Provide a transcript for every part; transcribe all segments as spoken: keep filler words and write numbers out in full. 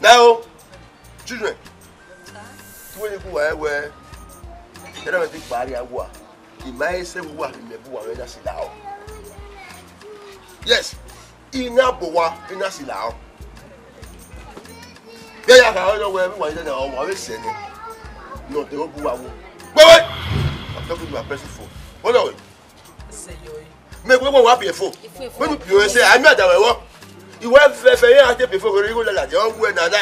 Now, children, te uwẹ ni gu uwa rẹn wẹẹ, ẹdẹ mwẹ te gba rria uwa, I ma he sẹ vbe uwa, I mẹ bu uwa mwẹ na sila ọ. Yes, I na bu uwa, I na sila ọ. Vbe ya gha ọre wẹẹ, vbe uwa i na, ọ wa vbe sẹ nẹ, ne ọ deghẹ bu uwa wo. Wẹwẹ, I'm talking to my person phone. Hold on. Mẹ wẹ wẹ wa biẹ fo. Wẹ nu biẹ sẹ, a mi ada wẹ wọ. Iwẹ fẹfẹ ye a te biẹ fo, wẹ igho lala, ọ wẹ nana.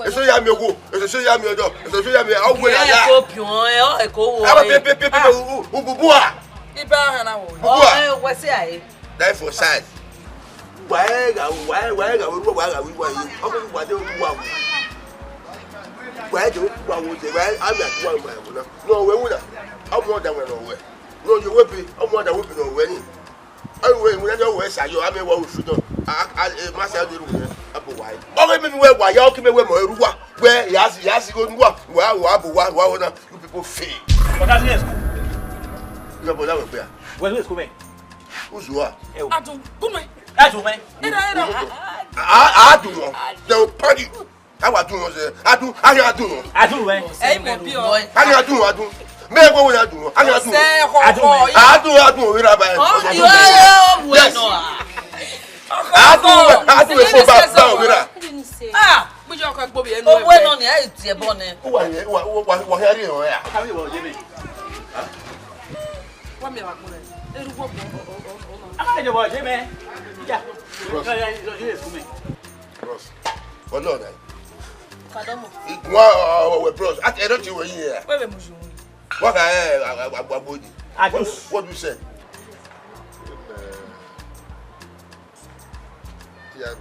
Eso ya mi owo, eso so ya mi ọdọ, eso so ya mi, ọ wẹ nana. Ẹ ko biọn ẹ, ọ ẹ ko wo. A ba pe pe pe pe u bu bu a. Iba hana wo. Bu a. Ọ ẹ wẹ sẹ a e. Die for side. Wa ẹ gha, wa ẹ, wa ẹ gha, wa ẹ gha, wa ẹ. Ọ ko wa de wa wo. Wa ẹ de wa wo de, wa ẹ a mi atu wa ma wo na. No, wẹ wu na. Ọ mọ da wẹ no wẹ. No, you will be, ọ mọ da will be no wẹ ni. Ọ wẹ, wẹ ni ọ wẹ sa yo, a mi wa wo freedom. A, a, e ma sa de ru ne, a bo wa. Ọ wẹ mi wẹ wa ya, ọ ki mi wẹ mọ eru wa. Wẹ ya si, ya si go nu wa. Wa, wa bo wa, wa wo na. You people fail. But that's yes. Yo, but that will be. Well, let's go, man. Uzuwa. Adun, come on. Adun, man. Era, era. A, a, adun wọn. They will punish you. A wa dun wọn sẹ. Adun, a ya dun wọn. Adun, man. Ẹ mọ bí ọ. A ya dun wọn, adun. Mẹ ko wọn adun wọn. A ya dun wọn. Adun, man. Adun, adun, wọn ra ba. Ọ di ọ yẹ ọ wẹ nọ a. Adun, adun, ẹ fọ ba, ba wọn ra. Ah, mi jọ ka gbobi ẹnu. Owó ẹnu ni ẹ ti ẹ bọ nẹ. Wa, wa, wa, wa ya ri wọn ya. Wa mi wa gbọrẹ. Eru wo gbọ. A ma jẹ bọ je mẹ. Ja. Bros. Bros. Ọlọ́run náà. Kàdọ́mọ̀. Ìgbọ́n ọ̀wẹ̀ bros. Àti ẹ̀rọ ti wẹ̀ yín yẹn. Wẹ́wẹ́ mo ṣòro. Wọ́n kà ẹ́ àgbàgbọ́ ni. What, what do you say? Yeah.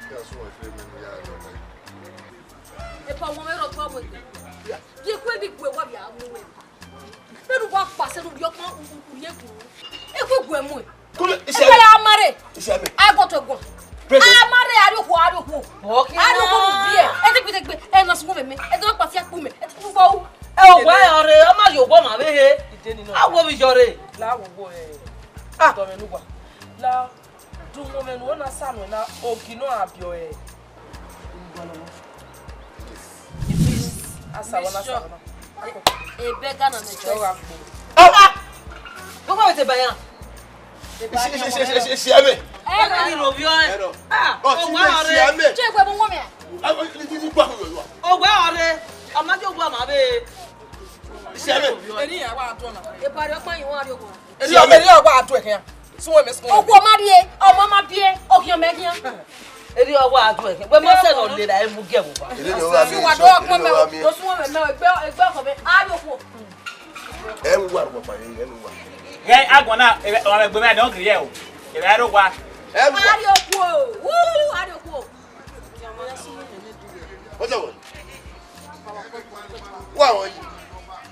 Yeah, so I feel me, yeah, I don't like. Epa wọn mẹ rọ tọ wẹ. Ye kwe bi gbe wa bia mu wẹ. Bẹnu wa kpasẹ ne u rhie ọkpan u rhie gu. Eku gu ẹmu. Kule, ise. Ebe ya mare. Ise me. Agbọtọ ẹguọn. Amare, a rrie okhuo, a rrie okhuo. A rrie okhuo ne u biẹ. Ẹ te gbe, te gbe. Ẹ na sunu vbe mẹ. Ẹ te na kpafia kpu mẹ. Ẹ te na gba u. Ẹ, owa ọre, ọ ma ye owa ma vbe he. A wo vbe yọre. La wo wo, ẹ. Ah. Dọ mwẹ ne uwa. La, du mwẹ ne uwa na sa nuẹ na, ogi nọ a biẹ ọre. Asa wana, asa wana. Ebe Ghana ne chọ gha kpo. Ah! Gbogbo wete bayan. Isi, isi, isi, isi, isi, ame. Ẹ ni ro vio ẹ. Ah, o wa ọre. Ame. Che gbe mu wo mi. Ah, ni, ni, ni gba ko yo. O wa ọre. Ọ ma je owa ma be. Isi ame. Eni ya wa do na. E pare ọkpa yin wa ri ogun. Eni ọmọ eni ọgba adu ẹkẹn. Sun ẹmẹ sun. Ogun ọmọ rie, ọmọ ma bie, ọkhian mẹ khian. Eni ọgba adu ẹkẹn. Wẹ mọ sẹ nọ lera emu gẹ vba. Eni ọgba mi. Wa do ọkpọ mẹ o. Do sun ẹmẹ mẹ egbe egbe ọkọ mẹ. A yo khuo. Ẹ wa ru pa ẹ, ẹ wa. Ghẹ agbọn na, ọmọ ẹgbẹ mẹ ne ọ giri ẹ o. Ẹ wa ro wa. Ẹ wa. A yo khuo. Wu, a yo khuo. What's up? Wa wọn yi.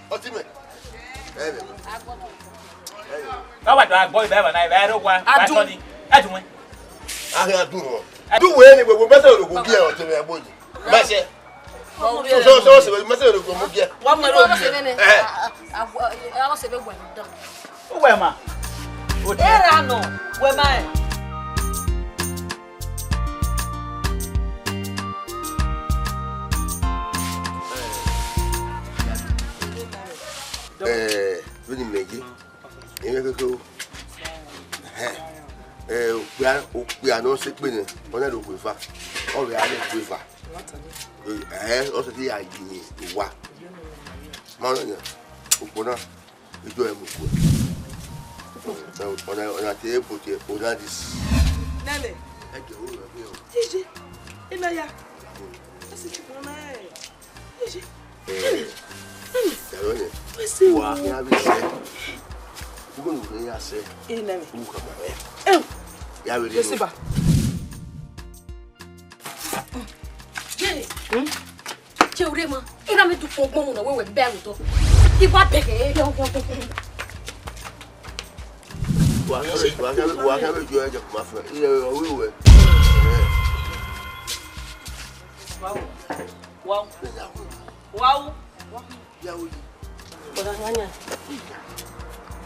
Ọtí mẹ. Ẹ bẹ. Ka wa do agbọ ibẹ ba na ibẹ ro wa. Adun. Adun. A kẹ adun o. Du wẹ ne wẹ, wẹ mẹsẹ ro gie ọtẹn mẹ gbo yi. Mẹsẹ. So, so, so, mẹsẹ ro gie mu gie. Wa mu ro gie. Eh. Ọ sẹ vbe wẹ dan. Uwẹ ma. Era nọ, wẹ ma ẹ. Eh, vbene imẹ ye, emwi keke o. Ẹhẹn. Eh, okpia, okpia ne ọ sẹ egbe nẹ, ọ na do eva. Ọ vbe a na do eva. Eh, ọ sẹ te ya yi owa. Ma nọ yan, okpia na, ido ẹ mu kue. Ọna, ọna te ebo te ebo na dis. Nene. Ẹ jẹ o, ẹ jẹ o. Ije, ina ya. Ẹ sẹ ti kpọnọ ẹ. Ije. Eh, yàrá yẹn. Wẹ sẹ wa o. Ya vbe sẹ. Ugo nu ya sẹ. Ina mi. Ugo kama ẹ. Ẹ. Ya vbe ri. Jesiba. Jere. Hmm? Che ure ma. Ina mi du fo gbọmọ na wẹ wẹ bẹ awotọ. Iwa bẹgẹ ẹ. Wa kẹ, wa kẹ, wa kẹ vbe ju ẹ jẹ kuma fẹ. Iye ọwẹ wẹ. Wow. Wow. Wow. Bọ̀dá Nwanya.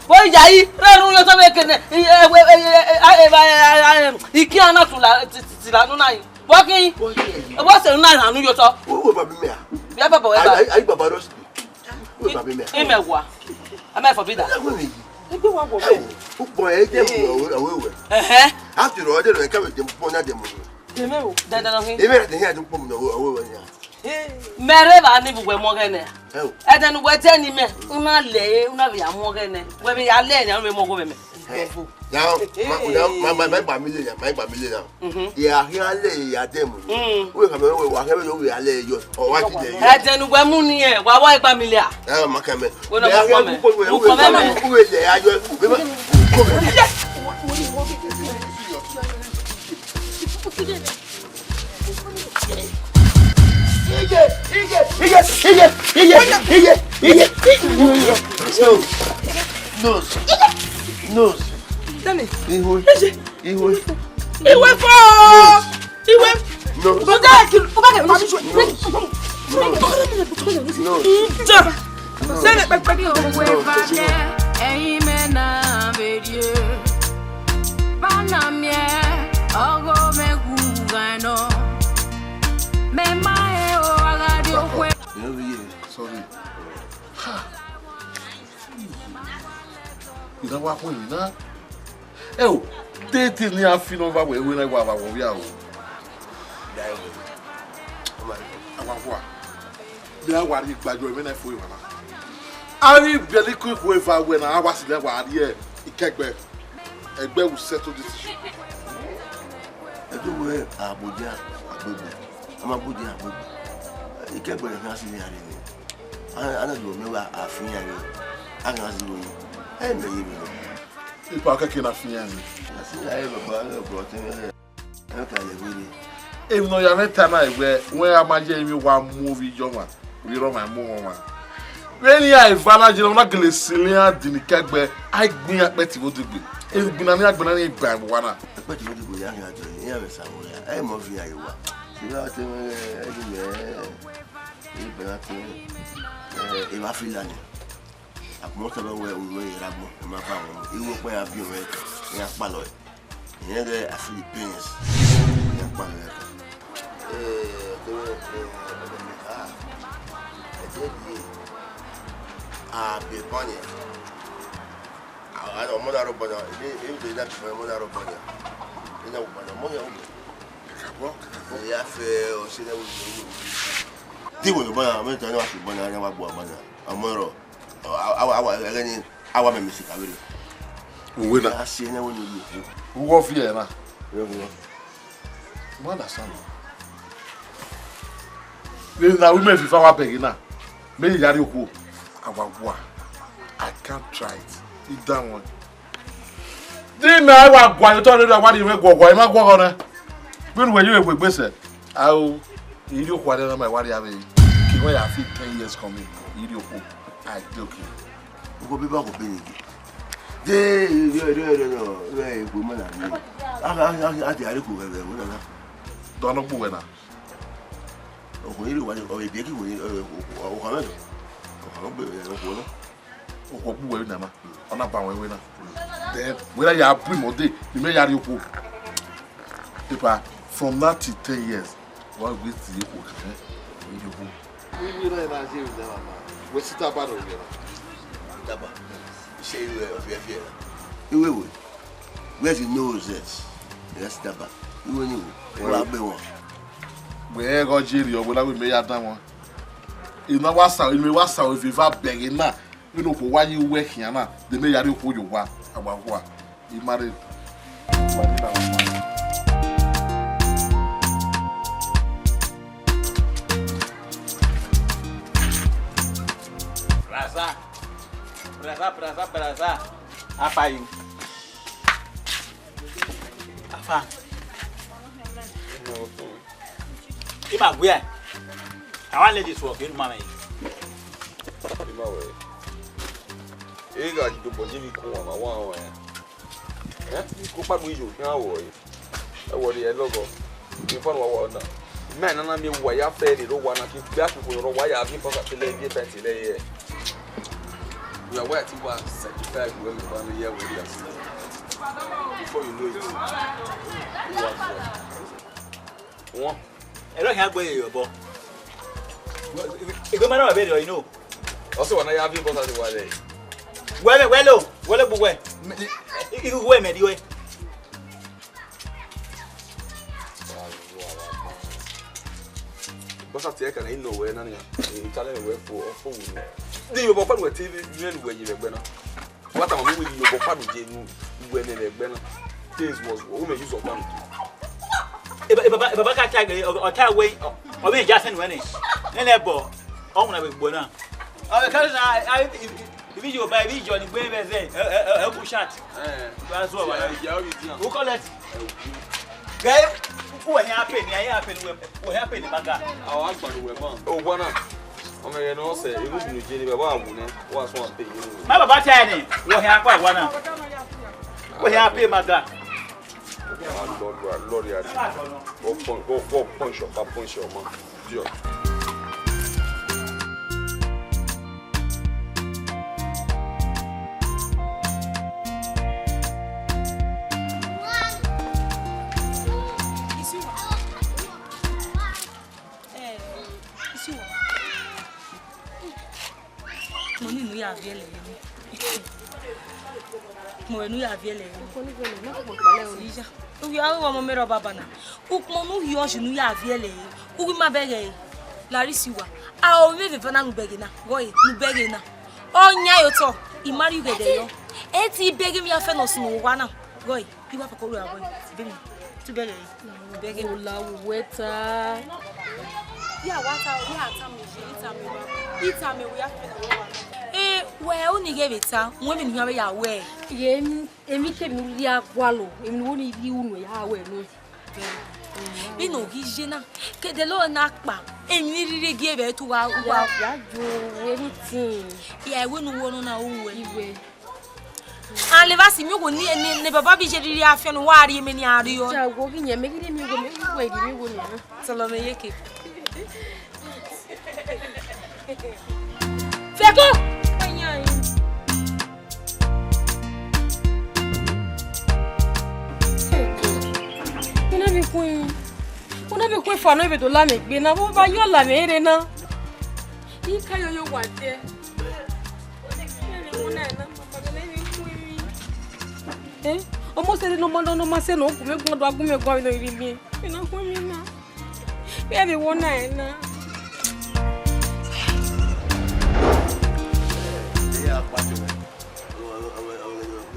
Wọ́n yà yí, rẹ́rù yóò tọ́ bẹ́ẹ̀ kẹ́nẹ̀, ikian náà tún la, ti, ti, ti lanu náà yìí. Wọ́n kí, wọ́n sẹ̀rù náà lanu yóò tọ́. Wo, wo bàbá mi à. Bí a bàbá wẹ̀ bá. Ayi, ayi, bàbá rọ̀ sí. Wo bàbá mi à. Ẹ mẹ wà. A mẹ fọ bí da. Ẹ wọ́n mi yìí. Ẹgbẹ́ wa wọ̀ bẹ́ẹ̀. Ó pọ̀ ẹ jẹ́ mọ̀ ọ̀wẹ́, ọ̀wẹ́ wẹ̀. Ẹ̀hẹ́. A ti rọ̀ ọ́ dé rọ̀ ẹ ká bẹ̀ jẹ́ mọ̀ náà jẹ́ mọ̀. Dèmẹ́ o. Dandan lọ kí. Ẹ bẹ̀rẹ̀ tẹ̀yìn àdúgbò mi náà, ọ̀wẹ́ wẹ̀ ni. Mẹ rre evba ne ivbi uwẹ mu ọghẹ nẹ. Ẹ o. Ẹdẹ ne uwẹ dẹ ne imẹ, u na lẹ ẹre, u na vbe ya mu ọghẹ nẹ. Wẹ vbe ya lẹ ẹre, u vbe mu ọghẹ mwẹ mẹ. Ẹ. Ya, ma, ma, ma, ma gba mi le ya, ma gba mi le ya. Mhm. Ya khian lẹ ẹre ya dẹ mu. Mm. Uwẹ ka mẹ, uwẹ wa khẹ mẹ, uwẹ ya lẹ ẹre yọ. Ọ wa ti lẹ ẹre yọ. Ẹdẹ ne uwẹ mu ni ẹ, wa wa gba mi le a. Ẹ ma kẹ mẹ. Wẹ na mẹ, bu kọ mẹ. Bu kọ mẹ mẹ. Uwẹ lẹ ẹre ya yọ. Uwẹ ma. Kọ mẹ. Nose. Nose. Nose. Dani. Iwe. Iwe. Iwe fo. Iwe. Nose. Go back. Go back. Nose. Nose. Sẹ́ni pẹpẹ ní òwe balẹ̀, ẹ̀yin mẹ́nà bèdìé. Bánà miẹ, ọgọ́ mẹ́gùn gànà. Mẹ́mà ẹ̀ o, agadi òwe. Sorry. Ha. Ìran wa kún ìrìn náà. Ẹ o, tètè ní a fi nọmba wẹ̀ ewé náà wà wà wọ̀ wíyà o. Àwa wà. Bí a wà rí ìgbàjọ ìwé náà fún ìwà náà. A rí ìbẹ̀lí kún ìkú ìfà wẹ̀ náà, a wá sílẹ̀ wà á rí ẹ ìkẹgbẹ́. Ẹgbẹ́ will settle this issue. Ẹ tó wẹ àbújá àgbègbè, a máa bójú àgbègbè. Ìkẹgbẹ́ rẹ̀ kan sí ní àárín ni. A, a náà lò mí wá àfihàn rẹ̀. A kàn sí lóyún. Ẹ mẹ̀ yé mi lọ. Ipa kẹ́kẹ́ náà fi hàn mí. Àti ayé bàbá rẹ̀ bọ̀ tí wọ́n rẹ̀. Ẹ kà yẹ wéré. Èmi nọ ya mẹ ta na ẹgbẹ, wẹ a ma yẹ mi wa mu ovi yọ ma, ovi rọ ma mu wọn ma. Vbene a eva na jẹ na gele sele iran dini kẹgbẹ, a gbin akpẹ ti vo degbe. Egbina ni agbina ni gba ẹvbo wa na. Akpẹ ti vo degbe ya gha jọ, iran vbe sa wo ya. Ẹ mọ vi ya yo wa. Ti ra te mẹ, ẹ di mẹ, ẹ di mẹ na te, ẹ, eva fila ni. Agbọn tọ wẹ, wẹ, wẹ, ẹ ra gbọn, ẹ ma ba wọn. Iwe ọkpa ya biẹ mwẹ, ẹ ya kpalọ ẹ. Ìyẹn dẹ, I feel the pains. Ìyẹn pa mi lẹ́kọ̀ọ́. Ee, ọ̀tọ̀, ee, ọ̀tọ̀ mi, ah, ẹ̀jẹ̀ di, ah, bẹ̀ bọ́nyẹ̀. Àwọn ọmọ dàrú bọ́nyẹ̀, èmi, èmi lè dá tìfẹ́ ọmọ dàrú bọ́nyẹ̀. Ẹ náà wò bọ́nyẹ̀, ọmọ yẹn wò. Kàkàbọ̀, kàkàbọ̀. Ìyá fẹ́ ọ̀sẹ̀ náà wò lórí òwúrọ̀. Díwò ló bọ́nyẹ̀, ọmọ ìtàn náà wà sí bọ́nyẹ̀, ẹ náà wà gbọ́ bọ́nyẹ̀. Ọmọ rọ̀, àwa, àwa, ẹgẹ́ ni, àwa mẹ̀mí sí kàwé rẹ̀. Òwe náà. A ṣe ẹ náà wọ́n ní ìlú òkú. Wọ́n fi ẹ̀ náà. Ẹ wọ́n. Mo understand. Ni na women fifa wa bẹghe na. Me ya ri okhuo. Awa wa. I can't try it. I don't want. Di me wa gua yo to re wa ri me guọguọ, ma guọguọ na. Bin we yo egbe gbese. Ao, iri okhuo na ma wa ri ave. Ki wa ya fit ten years coming. Iri okhuo. I joke. Uko bi ba ko bi ni. De, yo, yo, yo, yo, yo, egbe ma na ni. A, a, a, a ti are ko veve, wo na. Dọ nọ gbe uwẹ na. Okhuo ni rre uwa ni, ọ vbe biẹ ke uwẹ ni, ọ, ọ, ọ, okhuo mwẹ nọ. Okhuo nọ gbe, okhuo nọ. Okhuo gbe uwẹ vbe na ma. Ọ na ba ruẹ vbe na. Then, wẹ na ya bu imẹ ọdẹ, ne imẹ ya rrie okhuo. Epa, from now till ten years, wa wẹ te okhuo khin, ọ rrie okhuo. Uwẹ na na je vbe na ma. Wẹ si taba nọ vbe na. Taba. Ise iwe ọfiẹfiẹ na. Iwe we. Where the nose is, that's the back. You only wa be one. Wẹ ghe ọ ye rriọ, wẹ na wẹ mẹ ya dan wọn. Ena wa sa, ena wa sa, eva bẹghe na. Vbene okhuo wa ye uwu ẹkhian na, de mẹ ya rrie okhuo ye owa, a wa hua. I ma rre. Braza, braza, braza, braza. How far you? Afa. Ima gbe. I wan let this work, you know, man. Ima we. E gha ji dobọ ye vbe ikun wa ma wa wa. Eh? Ko pa mu ijo, na wo. E wo ri e logo. Ni fọn wa wa na. Mẹ na na miẹn uwa ya fẹ rre owa na, ke gbe atukun rọ wa ya viọ bọsa te lẹ viọ fẹnti lẹ ye. Uwa wa ti wa certified wẹ mẹ wa ne ye wẹ ya. Before you know it, you are there. Wọn. Ẹrọ khian gbe ye obọ. Igbe ma na wa vberriọ, you know. Ọ sẹ wa na ya viọ bọsa te wa lẹ. Wẹ mẹ, wẹ lo, wẹ lo gbe uwẹ. Ighe uwẹ mẹ rriọ. Bọsa tie ẹkan na, I nọ wẹ na nia. I ta lẹ wẹ fo, ọ fo wẹ. Di yo bọ pa wẹ te vbe, vbe wẹ ye vbe ẹgbẹ na. Wa tama mu wẹ ye bọ pa ye nu, wẹ nẹ vbe ẹgbẹ na. This was, wo mẹ use of one. E ba-, e baba, e baba ka ta ghe, ọ, ọ ta wẹ, ọ, ọ vbe ja sẹ nuẹ nẹ. Nene ẹbọ, ọ wuna vbe gbo na. Ọ vbe ka na, a, a, I, I, I vbe yo ba, I vbe yo ni gbe vbe zẹ, ẹ, ẹ, ẹ, ẹ, bu chat. Eh. Ba zọ wa. Ya, ya, o yi dian. Who collect? Ghẹ, uwẹ hia pay ni, a hia pay ni, uwẹ hia pay ni ma ga. Awa gba uwẹ ma. O wa na. Ọmọ yẹn nọ sẹ, irun binu je ni baba awu nẹ, wa sọ pay ye. Ma baba ta ẹnẹ, uwẹ hia kpa wa na. Uwẹ hia pay ma ga. Lord, Lord, Lord, ya. Go punch, go, go punch your, go punch your mouth. Idiot. Isiwa. Eh, Isiwa. Mo ni ne u ya viẹ lẹ ẹre. Mo wẹ ne u ya viẹ lẹ ẹre. Ukpọn ni viẹ lẹ, ma kpọkpọ kpalẹ o. Iya. U ya ru ọmọ mẹ rọ baba na. Ukpọn ne u hiọ ọsi ne u ya viẹ lẹ ẹre. U ghi ma bẹghe ẹre. Larisi wa. A o vbe veva na nu bẹghe na. Gọ e, nu bẹghe na. Ọ yan ye otọ, I ma rhie ughe ẹdẹ yọ. Ẹ ti bẹghe emwi ya fẹ ne ọ sunu owa na. Gọ e. I wa fẹko ru aro, be mi, tu bẹghe, bẹghe. Ola uwẹ ta. Ya wa ta, ya ta mi je, ita mi wa, ita mi wa ya fẹ na wa. Eh, wẹ, u ni ghe vbe ta, wẹ mi ni ya vbe ya wẹ. Ye mi, emi ke mi ria gualo, emi wo ni ri unu ya wẹ no. Bi no ghi je na, ke de lo na kpa, emi ni rhirhi gie vbe tu wa, wa. Ya, ya jo everything. Ya, wẹ nu wo no na u wẹ. Iwe. Aleva si miẹn uwu ni, ni, ni baba bi je rhirhi afian ne uwa rhie mẹ ne a rriọ. Ja wo ghi yẹn, mẹ ghi rhie miẹn uwu, mẹ ghi wẹ rhie miẹn uwu na. Salome yeke. Fẹko! Una bi khuẹn, una bi khuẹn fa nọ vbe do la mẹ egbe na, vbe ọ ba yọ la mẹ rre na. I ka yoyo wa dẹ. Eh, ọmọ sẹ ne ọmọ ne ọmọ sẹ ne ọ gu mẹ guan do, a gu mẹ guan vbe ne ọ rhie miẹn. Vbe ne ọ khuẹn miẹn na. Vbe ẹvbo na ẹre na.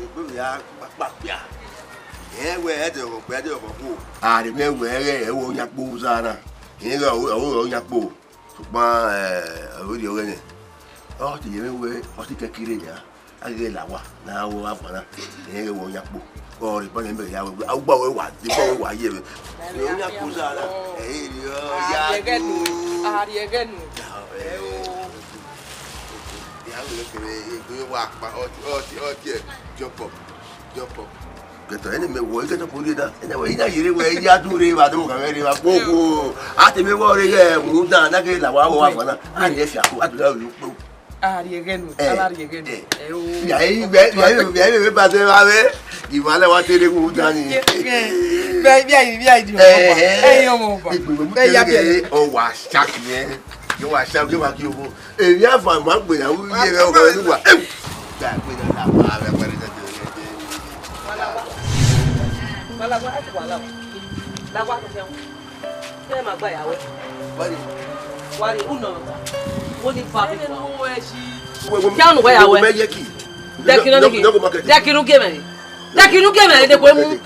Egbe vbe a kpakpa kpia. Rẹn wẹ ẹdẹ ọghọ kpẹ, ẹdẹ ọghọ khuo. A rhe mwẹ wẹ ẹghẹ ẹvbo ọyan kpo zara. Rẹn ghe ọvbokhan ọyan kpo. Sokpan, eh, ọ vbe rhie ọghẹe nẹ, ọ te ye mwẹ wẹ ọ te kẹkire nian, a ghi ghẹ la owa ne a ru avbe ọna, rẹn ghẹ wẹ ọyan kpo. Ọ rhe ban ne mẹ ya wẹ, a gba wẹ wa, de gba wẹ wa ye mwẹ. Ọyan kpo zara, ẹ i rhie ọ ya do. A rhie ẹghẹ nu. Ya, eh, ya wẹ kere, egbe wa kpa, ọ, ọ, ọ, jump up, jump up. Kẹtọ, ẹne mẹ wọ, kẹtọ ko rrie na. Ẹne wẹ, ina yere wẹ, iya du re, wa do ka wẹ re, wa kpokpo. A te mẹ wọ re ghẹ, mu dan, na ke la wa wọ wa fana. A rhie ẹfia ko, a do la ru kpo. A rhie ẹghẹ nu, Eh, a na rhie ẹghẹ nu. Eh. Ẹ o. Ya, ya, ya, ya, ya, ya, ba de wa wẹ. Di wa lẹ wa te re mu dan ni. Bia, bia, bia, di ọmọ ọba. Eh, eh. Ẹ yi ọmọ ọba. Egbe wẹ mu Ẹ ya te bia. Ọ wa shark yẹn. Yọ wa shark, yọ wa ki owo. Èmi àfàìmọ̀ àgbèyàwó yé rẹ ọ̀rọ̀ olúwa. Ẹ̀wù! Gbà pé náà làwọn ará pẹ̀lú náà tẹ̀lé ẹ̀jẹ̀. Malagwa, ẹ ti wà láwọn. Lagwa kò fẹ́ wọn. Ṣé ẹ máa gba ìyàwó ẹ? Wọ́n ní. Wà á rí, ó nà ọ̀tá. Wọ́n ní fa bí wà. Kí àwọn ìwé ìyàwó ẹ? Dẹ́kinu ní kí. Dẹ́kinu gé mẹ́rin. Dẹ́kinu gé mẹ́rin, dẹ́kun emu.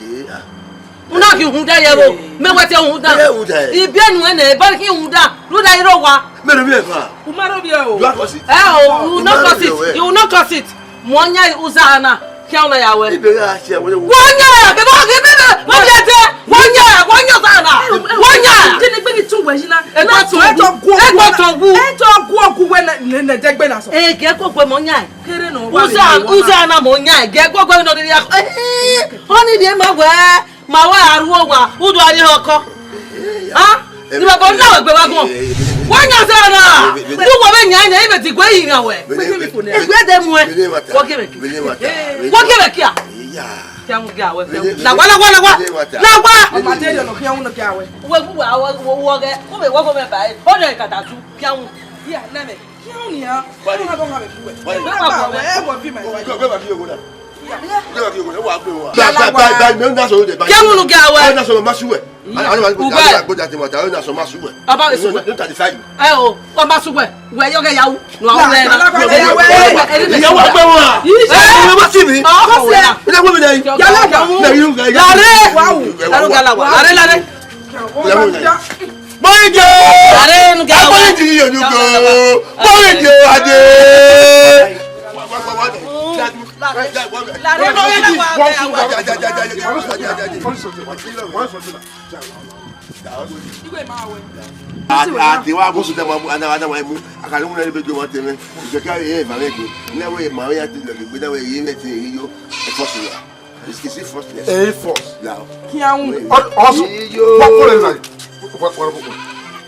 Una ghi uhunmwu da ye vbo, mẹ wẹ te uhunmwu da. Ẹ uhunmwu da. Ibiẹnu ẹnẹ, eba ghi uhunmwu da, rhunmwuda I rre owa. Mẹ rhie ovbi ẹre fa. U ma rhie ovbi ẹre o. You are curse it. Ẹ o, you no curse it, you no curse it. Mu ọyan uza na, khian una ya wẹ. Ibe gha ṣe wẹ. Wẹ ọyan, bẹ bọ ghi bẹ bẹ, wẹ bi ẹdẹ, wẹ ọyan, wẹ ọyan uza na. Wẹ ọyan. Kí ni gbẹ̀gì tún wẹ̀ yín náà? Ẹ gbọ́ tọn wu. Ẹ gbọ́ tọn wu. Ẹ tọ gu ọgụ wẹ nẹ, nẹ, nẹ, dẹgbe na sọ. Ẹ gẹ kó gbẹ mọ ọyan. Kere nọ, uza, uza na mọ ọyan, ẹ gẹ kó gbẹ nọ rhie. Ọ ni rhie ma wẹ. Ma wa gha ru owa, u do gha rrie ọkọ. Ha? Ni baba na wẹ gbe wa guan. Wa yan sẹ na. Du wẹ vbe yan yan, ibe ti gue yi yan wẹ. Egbe de mu ẹ. Wo gie mẹ kia. Wo gie mẹ kia. Kia mu gia wẹ. Na wa, na wa, na wa. Na wa. Ọma te yọ nọ kia unu kia wẹ. Wẹ wu wa, wo wo gẹ. Wo be wo go me ba e. O de kata tu. Kia mu. Ya, na me. Kia unu ya. Wari. Wari. Wari. Wari. Wari. Wari. Wari. Wari. Kẹ mu nu gẹ wẹ. Ugbẹ. Ọba esu wẹ. Ẹ o, ọba esu wẹ. Wẹ yọ gẹ yawu. Nu awọ wẹ na. Ìyàwó àgbẹ̀ wọn. Ẹ wọ́n bá sí mi. Ọkọ wẹ na. Ilé wọ́n mi náà. Yàrá ìyàwó. Lare. Lare galawa. Lare, lare. Ilé wọ́n mi náà. Bọ́lídé o! Ààrẹ ń ga wa. Bọ́lídé yìí yóò dúró. Bọ́lídé o, adé. Àti wa bó sùn dáwọn àwọn àwọn ẹmu àkàlẹ́ wọn lè bẹ jọ wọn tẹ̀lé. Ìjọba yẹ ẹ̀ bàbá ẹ̀ gbé. Ilé wọ́n yẹ màá yà ti lọ lè gbé dáwọn èyí rẹ̀ ti èyí yó. Ẹ fọ́ sùn wa. It's, it's a force. A force. Now. Kí á ń. Ọsùn. Iyo. Wọ́n kúrò náà. Wọ́n kúrò.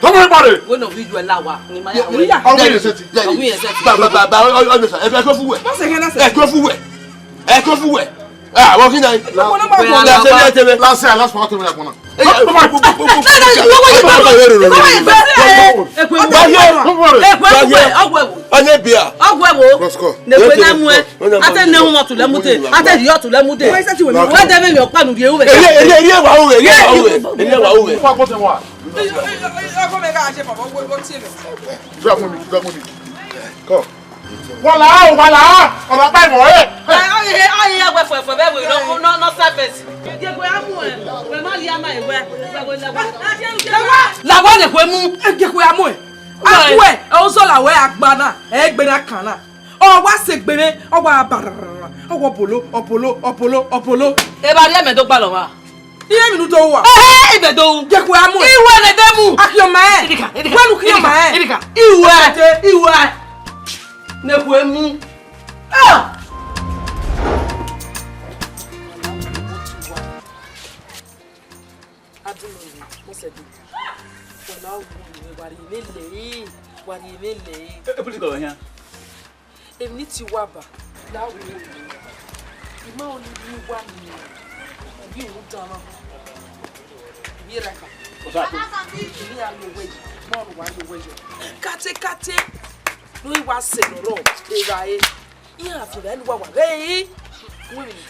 Tọ́mọ ìpàdé. Wọ́n náà fi ju ẹ̀ la wa. Ni ma ya. Ọmọ yẹn ṣe ti. Ọmọ yẹn ṣe ti. Ba ba ba ba, ọ ọ, ẹ fẹ́ kó fún wẹ̀. Wọ́n ṣe kẹ́lá sẹ́. Ẹ kó fún wẹ̀. Ẹ kó fún wẹ̀. Ah, wọ́n kí náà. Wọ́n náà máa gbọ́. Lásìkò ẹ̀ tẹ́lẹ̀. Lásìkò ẹ̀ lásìkò ẹ̀ tẹ́lẹ̀. Ọnẹ bia. Ọgwẹ wo. Nẹkwe na mu ẹ. Ate ne wọn tulẹ mude. Ate yọ tulẹ mude. Wẹ dẹ mẹ mi ọkpa nu rhie ru wẹ. Eye eye eye wa ru wẹ. Eye wa ru wẹ. Eye wa ru wẹ. Ọkọ mẹ ka ṣe fọwọ́ wé wọ́n tiẹ̀ lọ. Come. Wala o, wala. Ọba pa ìmọ̀ ẹ. Aye aye aye wẹ fọ ẹfọ bẹẹ wẹ nọ nọ service. Yegbe amu ẹ, wẹ ma lia ma ewẹ. Lawọ ne kue mu. Yegbe amu ẹ. Akuẹ, ozọ lawọ ẹ agba na, ẹ gbe na kan na. Ọ wa sẹ egbe mwẹ, ọ wa bararara, ọ wa obolo, obolo, obolo, obolo. Eva rhie mẹ do gbalọ wa. Iye mi nu do wa. Ehe, ibe do. Yegbe amu ẹ. Iwe ne de mu. Akhiọ ma ẹ. Idika, idika. Wẹ nu khiọ ma ẹ. Idika. Iwe, iwe. Ne kue mu. Ah! Adunmọye, Mọsẹgbe, wẹ la wu, wa rhie emwi lẹ ẹre, wa rhie emwi lẹ ẹre. E, e, police kọ hian. Emwi ni ti wa ba, la wu. I ma ọni ni wa ni, I ghi wu dan na. I ghi ra ka. Osa to. I ghi ya lo wẹ yi, ma ọni wa lo wẹ yi. Kate, kate. No i wa sẹ nọ rọ, evbare. Iran fi vbe enu wa wa ghe.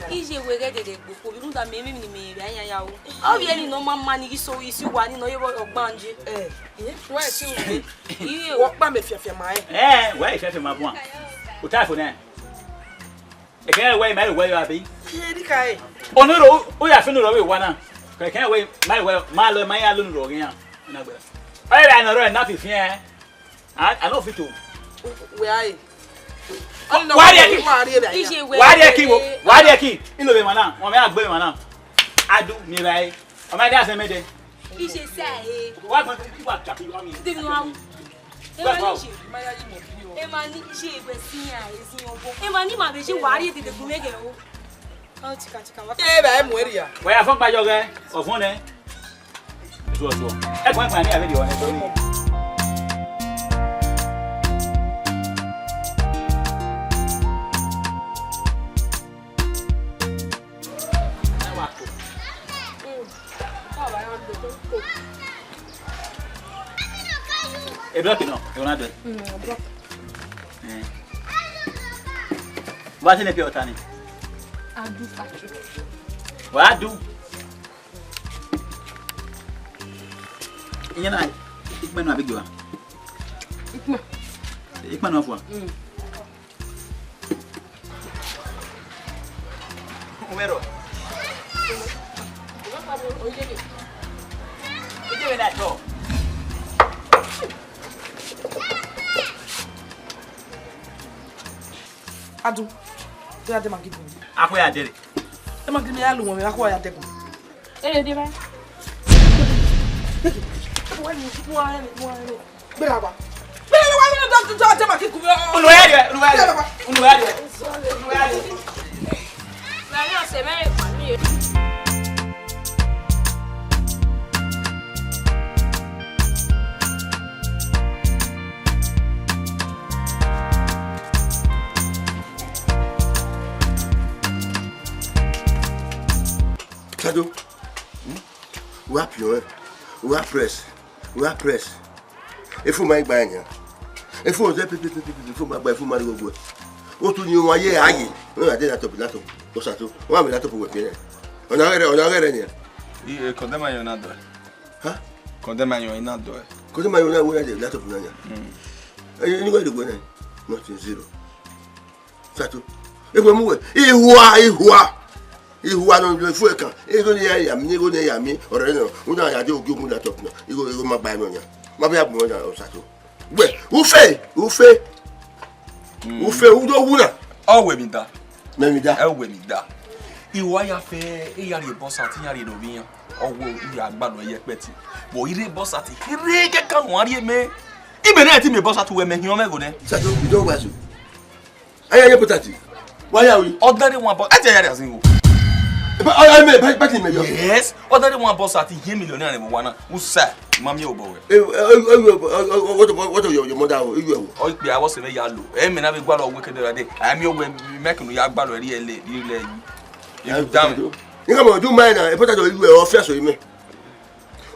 Iye wẹ ghẹ dede gbe okhuo, rhunmwuda mẹ emwi ni mẹ rhie iran ya ru. Ọ vbe eni ne ọ ma ma ni ghi so isi uwa ni ne ọ ye vbe ọ gbanje. Eh, wẹ ẹtin ru vbe. Iye o. Wẹ ọkpa mẹ fiafia ma rẹn. Eh, wẹ fiafia ma buan. U ta fo nẹ. Ekẹn wẹ ma rẹ wẹ yo abi. Iye ni ka e. Onuro, u ya fi onuro vbe wa na. Ekẹn wẹ ma rẹ wẹ ma lọ ma ya lo onuro ghe iran. Na gbe. Ọ rẹ nọ rẹ na fi fian. I, I no fit to. Wẹ a re. Wa rhie ẹki. Wa rhie ẹki. Wa rhie ẹki wo. Wa rhie ẹki. Ilo vbe emwa na. Wọn mẹ a gbe emwa na. Adu ni ra e. Ọmọ ẹdẹ asẹ mẹdẹ. Iye sa e. Wa gbọn ti wa ta fi wa mi. Demi wa wu. Emwa ni iye. Emwa ni iye, wẹ si yan, e si yan obo. Emwa ni ma vbe iye, wa rhie dede gun mẹ ghe o. Ọ chika chika wa. Ye ba mu eria. Wa ya fọ gba yọ ghẹ, ọfọn nẹ. Zuọ, zuọ. Ẹ kọn, ẹ kọn, ni a vbe di ọnẹ, sorry. E block nọ, e wan dẹ. Mm, block. Eh. Wa sẹ ne pure water ni? A du factory. Wa du. Iye na, ikpẹ nọ abigi wa. Ikpẹ. Ikpẹ nọ fua. Mm. Umero. Ije vbe na tọ. A du, do ya de Maggi gun. Akhu ya dere. De Maggi mi ya lu wọn, akhu ya de gun. Ere de ba. Gbera wa. Gbera wa, gbera wa, gbera wa, da, da, da, Maggi gun. Unu ya de, unu ya de. Gbera wa. Unu ya de. Unu ya de. Mẹ ni ọsẹ mẹrẹ pa mi. Sado, hmm? Wa pion, wa press, wa press. Efu ma gba yan. Efu ze pe pe pe pe pe, efu ma gba, efu ma ri gogo. Otu ni wa ye aye. Wọ́n á dé laptop, laptop. Ó ṣàtò. Wọ́n á mi laptop wẹ̀ fi rẹ̀. Ọ̀nà rẹ̀, ọ̀nà rẹ̀ ni. I, eh, condemn ayọ̀ na dọ̀. Ha? Condemn ayọ̀ na dọ̀. Condemn ayọ̀ na wẹ̀ laptop na ya. Mm. Eh, ni wẹ̀ de wẹ̀ na. Nothing, zero. Sato. Ewe mu we. Ihua, ihua. Ihua nọ lo ifu ẹkan. Igho ne ya ya mi, igho ne ya mi. Ọrẹ nọ. Una ya de ogi ogun laptop na. Igho, igho ma gba nọ ya. Ma bẹ ya gbọn ya, o Sato. Wẹ, ufe, ufe. Mm. Ufe, udo wuna. Ọ wẹ mi da. Mẹ mi da. Ẹ wẹ mi da. Ihua ya fẹ, e ya rhie bọsa, te ya rhie ne ovbi iran. Ọ wẹ u ya gbalọ ẹyẹ kpẹti. Wẹ i rhie bọsa te, i rhie kẹkan ne uwa rhie mẹ. Imẹ ne ẹ ti miẹn bọsa te uwẹ mẹ hiọn mwẹ ẹghẹ nẹ. Sato, you don't wise o. Aya ye pọtati. Wa ya wi. Ordinary one, but ẹ ti ya rhie azin o. Ba, aya mẹ, ba, ba ti mẹ yọ. Yes, ordinary one bọsa te iye million naira ne wa na. Usa, ma miẹn obọ wẹ. Eh, eh, eh, eh, eh, what about, what about your, your mother? Oh, you. Ọ ikpe awọ sẹ mẹ ya lo. Ẹ mẹ na vbe gbalọ wẹ kẹdẹ ra de. A miẹn owẹ mẹ kunu ya gbalọ ẹre ẹlẹ, ẹlẹ. You down. Nigga, mo do mine na. E pọtati you, ọ fẹ so mẹ.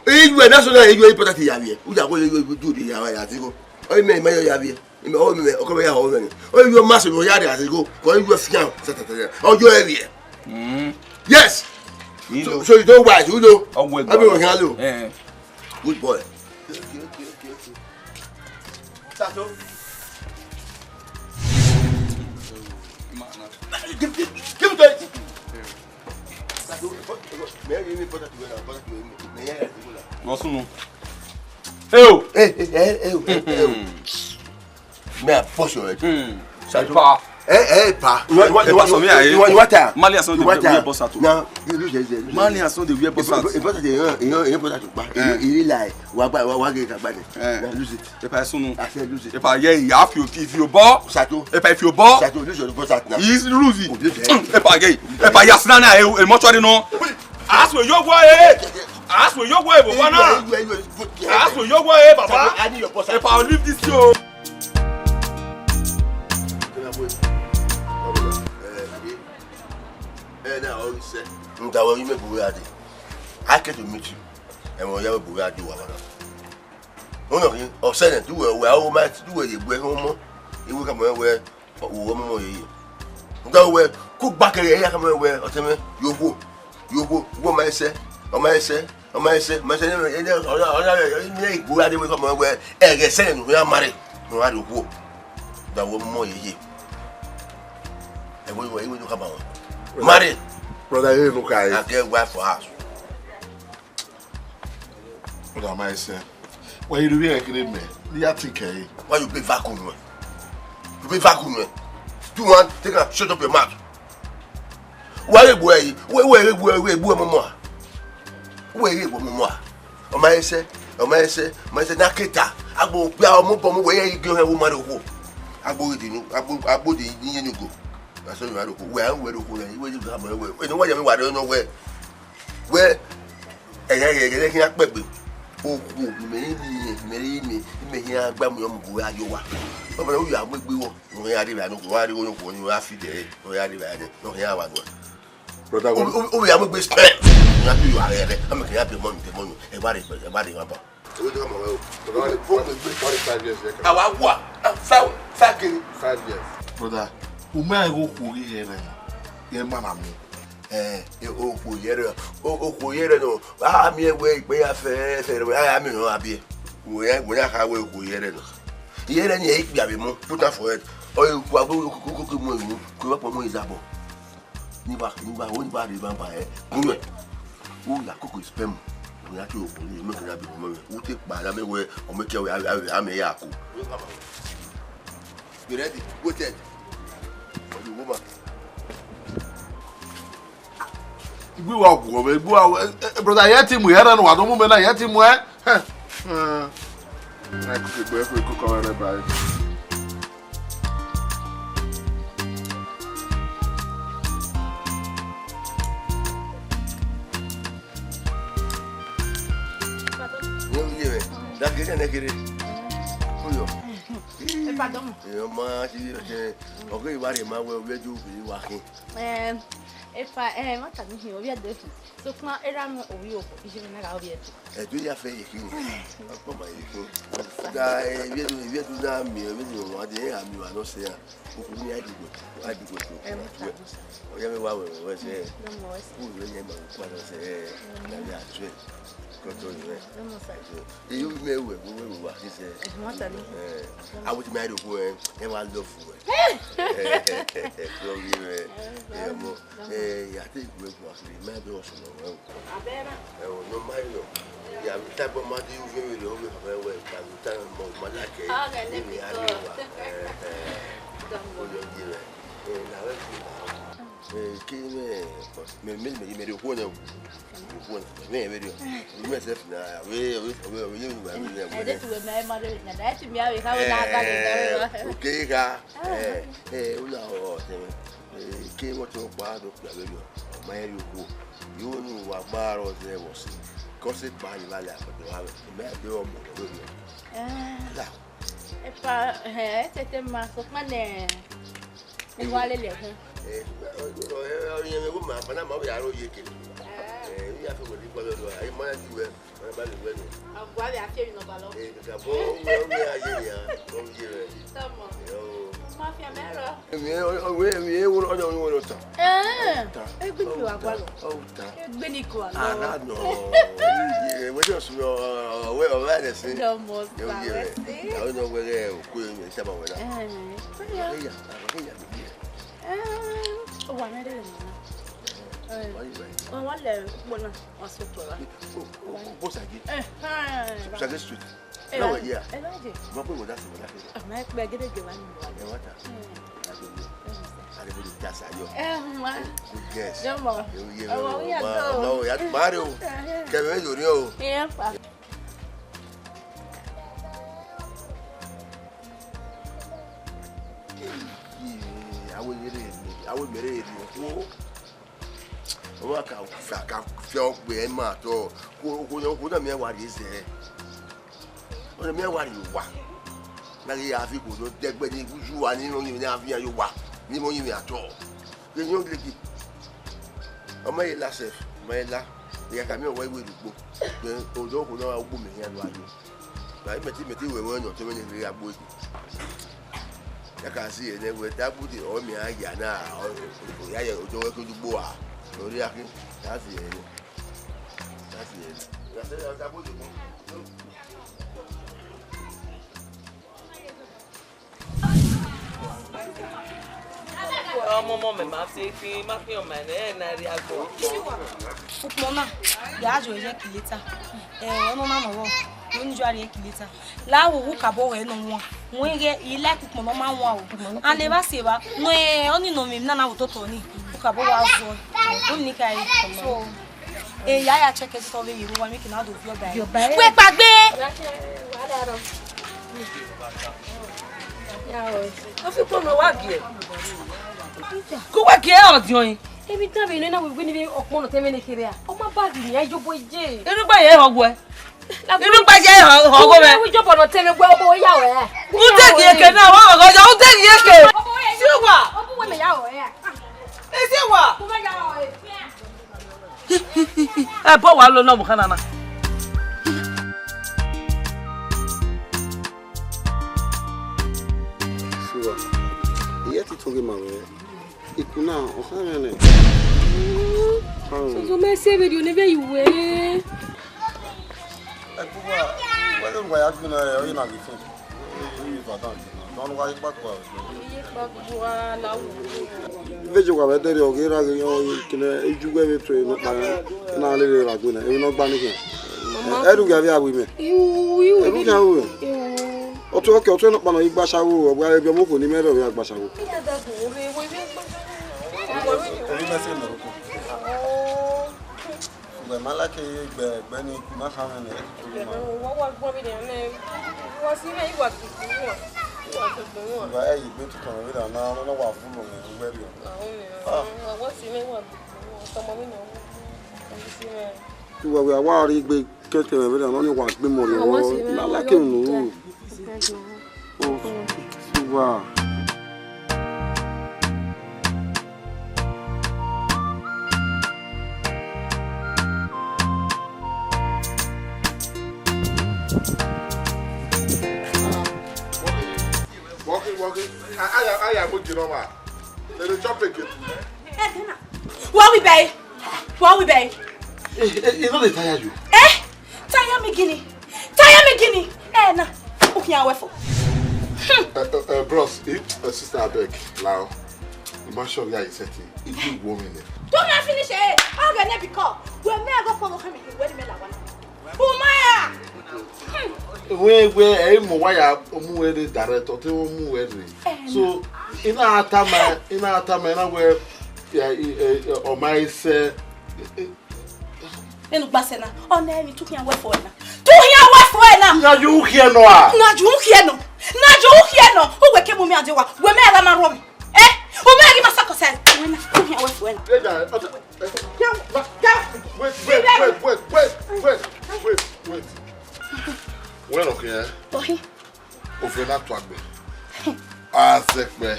Iye national, iye important ya vbiẹ. Uya ko iye du de ya ya ti ko. Oyi mẹ, mẹ ya vbiẹ. Ime o mẹ, ọkọ mẹ ya ho mẹ ni. Oyi yo ma so ya de ti ko. Ko iye fian. Sa ta ta ya. O yo e vbiẹ. Mm. Yes. So, so you don't wise, you know. Ọgwẹ. Abi o yan lo. Eh. Good boy. Sato. Give, give, give it to it. Wọ́n sunu. Ẹ o. Ẹ, ẹ, ẹ, ẹ o, ẹ, ẹ o. Mẹ a bust your head. Hmm. Sato. Pa. Ẹ, ẹ, pa. You want, you want, you want, you want, you want time? Mali asan dey wear boss out. Now, you lose it. Mali asan dey wear boss out. Boss out, you know, you know, boss out. But you, you like, wa gba, wa, wa get that. Eh. Now lose it. Epa sunu. I said lose it. Epa, yeah, you have to, if you ball. Sato. Epa, if you ball. Sato, lose your boss out now. He's losing. Oh, lose it. Epa, yeah. Epa, yes, na na, e, e, mortuary no. Ask where you go, eh. Ask where you go, eh, but now. Ask where you go, eh, Baba. Sato, I need your boss out. Epa, leave this show. Eh, now, all you say. Nda, what you make we are. I came to meet you. Ẹmwẹ ọ ya vbe bu gha die uwa na. Ọnọkhin, ọ sẹ nẹ, te uwẹ, uwẹ aro ma, te uwẹ ye bu ẹre ọmọ, I wẹ khama ruẹ wẹ, u ọmọ yeye. Rhunmwuda wẹ, kugba kẹrẹ, I ya khama ruẹ wẹ, ọtẹn mwẹ, ye okhuo, ye okhuo, wẹ ọ ma sẹ, ọ ma sẹ, ọ ma sẹ, ọ ma sẹ, ne, ne, ne, ne, ne, ne, I bu gha die wẹ khama ruẹ wẹ, ẹghẹ sẹ nẹ ne u ya ma rre, ne u gha rrie okhuo. Rhunmwuda wẹ ọmọ yeye. Ẹvbo I wẹ, I wẹ do khama ruẹ. Ma rre. Brother, you no carry. I get wife for house. Brother, ma sẹ. Why you do here, kid me? You are think, eh? Why you be vacuum, man? You be vacuum, man. Do one, take and shut up your mouth. Why you boy? Why, why you boy? Why you boy, mama? Why you boy, mama? Ọ ma sẹ, ọ ma sẹ, ọ ma sẹ, na keta. Agbo gbe ọmọ bọ mu wẹ ye igi ọhẹn wo ma rre okhuo. Agbo di nu, agbo, agbo di ni ye ni go. Na so emwi roko, wẹ a ru ẹre roko nẹ, iwẹ yi gha mọ wẹ, ene uwa ya mwẹ wa rre nọ wẹ, wẹ, ẹghẹ, ẹghẹ, ẹghẹ, ẹghẹ khian kpẹgbe. Okhuo, imẹ i miẹn, imẹ i miẹn, imẹ khian gba mu yọ mu gbe ya yo wa. Ọ bẹnẹ u ya mu egbe wọ, u ya rri vbe nọ, u ya rri igho nọ, u ya fi dẹ, u ya rri vbe nọ, u ya wa nọ. Brother, o, o, o ya mu egbe spẹ. U ya fi yo aghe, aghe, a mẹ ke ya bẹ mọ nu, bẹ mọ nu, ẹ wa rre, ẹ wa rre wa ba. Owẹ do ma wẹ o. Brother, what is, what is five years here? Àwa wà, ah, five, five kini. Five years. Brother, u ma ghe okhuo ghi rre nẹ, ye ma na mu. Eh, eh, okhuo ye rre, o, okhuo ye rre nọ, a miẹn wẹ ikpe ya fẹ, fẹ rẹ, a ya miẹn nọ a biẹ. Wẹ, wẹ ya kha wẹ okhuo ye rre nọ. Ye rre ni ẹ ikpia vbe mu, put am for head. Ọ ye okhuo agbo, okhuo, okhuo, okhuo mu emu, okhuo vbe kpọ mu izabọ. Ni ba, ni ba, wo ni ba rre ba ba ẹ. Mu yọ. Wo ya koko sperm. Wo ya to okhuo ni, mẹ ke na bi ọmọ mwẹ. Wo te kpa ya mẹ wẹ, ọmọ ke wẹ, a, a, a mẹ ya ko. Be ready, waited. You woman. Igbe wa guọ vbe, igbe wa, eh, eh, brother, ye team ẹ, ẹre ne wa do mu mẹ na, ye team ẹ. Hẹ. Hmm. Na koko egbe, koko, koko, wẹ ba. Ye u ye mwẹ. Da kere ne kere. Oyo. Ẹ pardon. Ẹ, ọ ma ti ye ọtẹn. Ọ ghe wa rhie ma wẹ ovbi Ẹdo ghi wa khin. Ẹ, efa, ẹ, ma tama ihin, ovbi Ẹdo khin. Sokpan erha mwẹ ovbi Obo, iye mwẹ na gha ovbi Ẹdo. Ẹdo ya fẹ ye khin. Ọkpọ ma ye khin. Da, ẹ, ovbi Ẹdo, ovbi Ẹdo na miẹn, ovbi Ẹdo wa de, ẹ, a miẹn wa nọ sẹ ra. Okhuo ni a diguẹ, a diguẹ to. Ẹ, ma tama ihin. Ọ ya mwẹ wa wẹ, wẹ sẹ. Dọmọ wẹ sẹ. Okhuo ni ẹ ma kpa nọ sẹ, ẹ, na ya tuẹ. Kọtọ ni mwẹ. Dọmọ sẹ. Eyo mẹ wẹ, wẹ, wẹ, wẹ, wa khin sẹ. Ẹ, ma tama ihin. Ẹ, a wo ti ma rhie okhuo, ẹ, ẹ wa love wẹ. Sorry, man. Yeah, mo, eh, I think we go actually, my boss, no, well. Ẹ, o, no, my, no. Yeah, we tap on my deal, we will, we will, we will, we will, we will, we will, like, eh, we will, eh, eh, we will, eh, eh, now let's see now. Eh, kí ni, me, me, me, me, me, the one, the one, me, me, the one. Me, myself, now, we, we, we, we, you know, we, we, we, Ẹ dẹ tu wẹ mẹ ma de na, ẹ ti mi ave kha wẹ na gale na wẹ. Eh, okay, kha. Eh, eh, una, oh, eh, ke wọ to kpa do kpa vbe yo. Ma ẹ ri okhuo. Yo nu wa gba rọ zẹ vbọ si. Kọ se kpa ni va lẹ akpẹtẹ wa vbe. Mẹ de ọmọ vbe yo. Eh. La. Epa, eh, tete ma, sokpan nẹ, I wa lele ẹkhin. Eh, ọ, ọ, ọ, ọ, ọ, ma, ma, ma, ọ ya ro ye kere. Eh, I ya fe wẹ ni kpọlọ do, ai, ma ya di wẹ. Ọba lẹ wẹ nẹ. Ọgua vbe a fi emwi ne ọba lọ. Ee, kaka bọ, wẹ, wẹ a ye nia, ọ ye rẹ. Tọmọ. Yo. Ma fi amẹ rọ. Emwi, ọ, ọ, wẹ, emwi, e wo, ọ, ọ, ọ, ta. Eh, ta. Egbe ni wa gua lọ. Ọ, ta. Egbe ni kua lọ. Ara nọ. Ye, wẹ jọ sọ, ọ, wẹ, ọ, wẹ, ẹ sẹ. Tọmọ, yo, sa ye wẹ rẹ. Sẹ. Àwọn èèyàn wẹrẹ òkú ẹ̀yìn sábà wẹrẹ. Eh, ẹ yà, ẹ yà, ẹ yà, ẹ yà. Eh, ó wà mẹ́rẹ̀ẹ̀rẹ̀ nìyẹn. Eh, wọ́n wá lẹ̀ pọ̀ náà. Wa so to wa. Bó ṣàgé. Ṣàgé street. Láwọn ẹ̀yẹ à. Ẹ lọ́wọ́ jẹ. Mo pé wọ́n dá sí wọ́n dá sí. Àmọ́ ẹ pẹ́ gédégé wa nínú wa. Ẹ wá ta. Àdébòdò ta sàyọ. Ẹ wá. Good girls. Jọmọ. Ọmọ òun yàtọ̀. Ọmọ òun yàtọ̀. Báàrẹ̀ o. Kẹ̀mẹ́ yòó ní o. Ẹ pa. Awe yẹrẹ ni, awe mẹrẹ ni wo. Ọ wa ka, ka, ka fi ọgbe ẹ ma tọ. Ko, ko, ko na miẹn wa rhie zẹ. Ọ na miẹn wa rhie owa. Na ghi ya fi ko do dẹgbẹ ni uju wa ni no ni a fi ya yo wa. Ni mo yin mi atọ. Ye yo legi. Ọ ma ye la sef, ọ ma ye la. Ya ka miẹn wa iwe rugbo. Then odo ko na wa ugbo mẹ ya do ayo. Na imẹ ti, imẹ ti wẹ wẹ ọyọn te mẹ ne rre agbo ego. Ya ka si ẹre wẹ dagbude ọ mẹ a ya na, ọ, ọ, ya yẹ odo wẹ ke dugbo a. Ọ rhie akhin, ya si ẹre. Ya si ẹre. Ya sẹ ya dagbude kun. Ọmọ, ọmọ mẹ ma fi fi, ma fi ọmọ ẹnẹ, ẹ na rhie agbo. Ukpọn na, ya jọ ye ki leta. Eh, ọnọ na nọ vbọ, no ni jọ a rhie ki leta. La wo wu kabọ wẹ nọ wan. Wẹ ghe, I like ukpọn nọ ma wan o. And eva si eva, no, eh, ọni nọ mẹ na na wo toto ni. Ukabọ wa zọ. Ọni ni ka e. So, eh, ya ya check it over you, wa mi kina do fi ọba. Wẹ kpagbe. Ya o. Ọ fi ukpọn nọ wa gie. Ku wẹ gie ọdiọn. Emwi dan vbe nọ na wẹ wẹ ne ọkpọnọ te mwẹ ne kherhe a. Ọ ma ba ghi nian, iyobọ ye. Irugba ye họguẹ. Irugba ye họguẹ. Wẹ ijobọ nọ te mwẹ, wẹ ọbọ ya wẹ. Ude gie ke na, wa ọgọ ya, ude gie ke. Si wa. Ọbọ wẹ mẹ ya wẹ. E si wa. Ẹbọ wa lo nọ mu khana na. Sure. Iye ti tughe ma wẹ. Ikuna, ọ kha mwẹ nẹ. Soso mẹ se vberriọ ne vbe ye uwẹ. Ẹkpugha, wẹ ghe wa ya gbinna rẹ, ọ ye na ghi fin. Ọ ye vbe adan gbinna. Nọ ne wa ye kpakpa. Vbe je wa vbe dẹrriọ, ọ ghi ra ghe yọ, kene ijuwẹ vbe tue nọkpa na lele ra gbinna, emwi ne ọ gba ni khian. Ẹrughe avbe a wi mẹ. Iwu, iwu. Ẹrughe a wi mẹ. Iwu. Ọtẹn ọke, ọtẹn nọkpa nọ i gba ashawo, ọ gba ebiọmọ okhuo ne imẹ rhọvbe a gba ashawo. Emwi mẹ se nọ. Wẹ ma like egbe, egbe ni ma kha mwẹ nẹ. Wa wa gbọ vbe nẹ, wa si mwẹ, I wa gbegbe wan. I wa gbegbe wan. Wa ẹ yi gbe tukan vbe na, na, na wa vulo mwẹ, uwẹ rriọ. Ahun ni. Ah. Wa, wa si mwẹ, I wa gbegbe wan. Tọmọ vbe nẹ, wa si mwẹ. Uwa, wa, wa rhie egbe. Kẹkẹ mwẹ vbe na nọ ni wa gbe mọ rre. Ọwọ si mwẹ, na like unu. Ọwọ si mwẹ. O, uwa. Walking, walking. I, I, I, I, I, Wa wi bẹe. Wa wi bẹe. Eh, eh, eh, e no dey tire you? Eh? Tire me gini? Tire me gini? Eh, na. U khian wẹ fo. Hmm. Uh, uh, uh, bros, eh, uh, sister, abeg, lao. You must show me how you set it. If you want me, don't finish it. Okay, ne biko. Wẹ mẹ go kpo kha mi, wẹ ni mẹ la wa. Umaya! Wẹ, wẹ, ẹ i mu wa ya mu wẹ rre direct, ọ te mu wẹ rre. So, I na tama, I na tama, I na wẹ, ya, i, ẹ, ẹ, ọ ma i sẹ, ẹ, ẹ. Enu gba sẹ na, ọ na emwi tu khian wẹ fo na. Tu khian wẹ fo na. Na ju khian nọ a? Na ju khian nọ. Na ju khian nọ. U wẹ ke mu mi ade wa. Wẹ mẹ gha ma rọ mi. Eh? U mẹ ghi ma circumcise. Wẹ na. Tu khian wẹ fo na. Wait, wait, wait, wait, wait, wait, wait, wait. Wẹ nọ khian. Ohi. Ovẹn na tuagbe. Azẹkpẹ.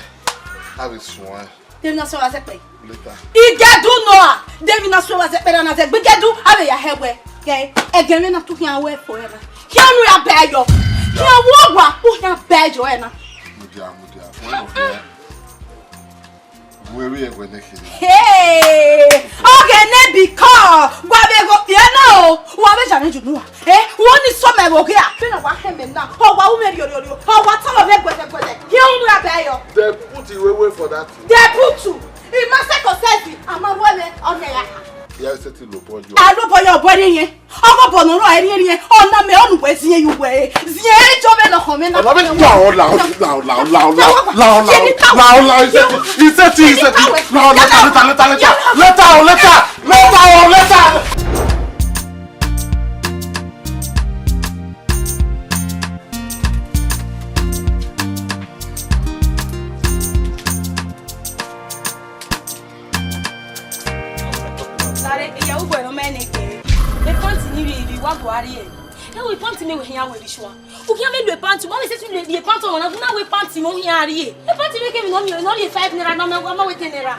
Avbe suẹn. Devbi na suẹn vbe azẹkpẹ. Later. Igẹdu nọ a. Devbi na suẹn vbe azẹkpẹ na, na zẹ gbe igẹdu, avbe ya hẹ wẹ. Kẹ, ẹgẹ mwẹ na tu khian wẹ fo ẹna. Khian unu ya bẹe yọ. Khian wẹ owa, u khian bẹe yọ ẹna. Mudia, mudia. Wẹ nọ khian. Wẹ vbe ẹguẹ nẹ kherhe. Hey! Ọghẹnẹ biko, wa vbe gho kpia na o. Wa vbe jare ju nuwa. Eh, wo ni sọ mẹ vbe oghe a? Vbene wa hẹ mẹ na, ọ wa ru mwẹ riorio, ọ wa tọrọ mwẹ guẹdẹguẹdẹ. Khian unu ya bẹe yọ. They put you away for that thing. They put you. I ma circumcise, a ma ru ẹmwẹ, ọ nẹ ya. Ya sẹ ti lobọ yọ. A lobọ yọ, obọ ẹre yẹn. Ọghe obọ ne ọ rrọọ ẹre yẹn, ọ na mẹ, ọ nu wẹ ziẹn yu wẹ. Ziẹn ẹre jọ vbe nọ khọn mwẹ na. Ọna vbe la, ọ la, ọ la, ọ la, ọ la, ọ la, ọ la, ọ la, ọ la, ọ la, ọ la, isẹti, isẹti, isẹti. La, later, later, later, later. Later, o, later. Later, o, later. Lare, iyawu bọ ne ọ ma nẹ ke. E pant ni vbe, vbe wa gua rrie. E wo pant ni wẹ khian wẹ vbe sua. U khian vbe lo pant, u ma vbe sẹtin lo pant ọmwa na, u na wẹ pant ne u khian rrie. E pant ni kevbe ne ọ rrie, ne ọ rrie five naira, ọ ma, ọ ma wẹ ten naira.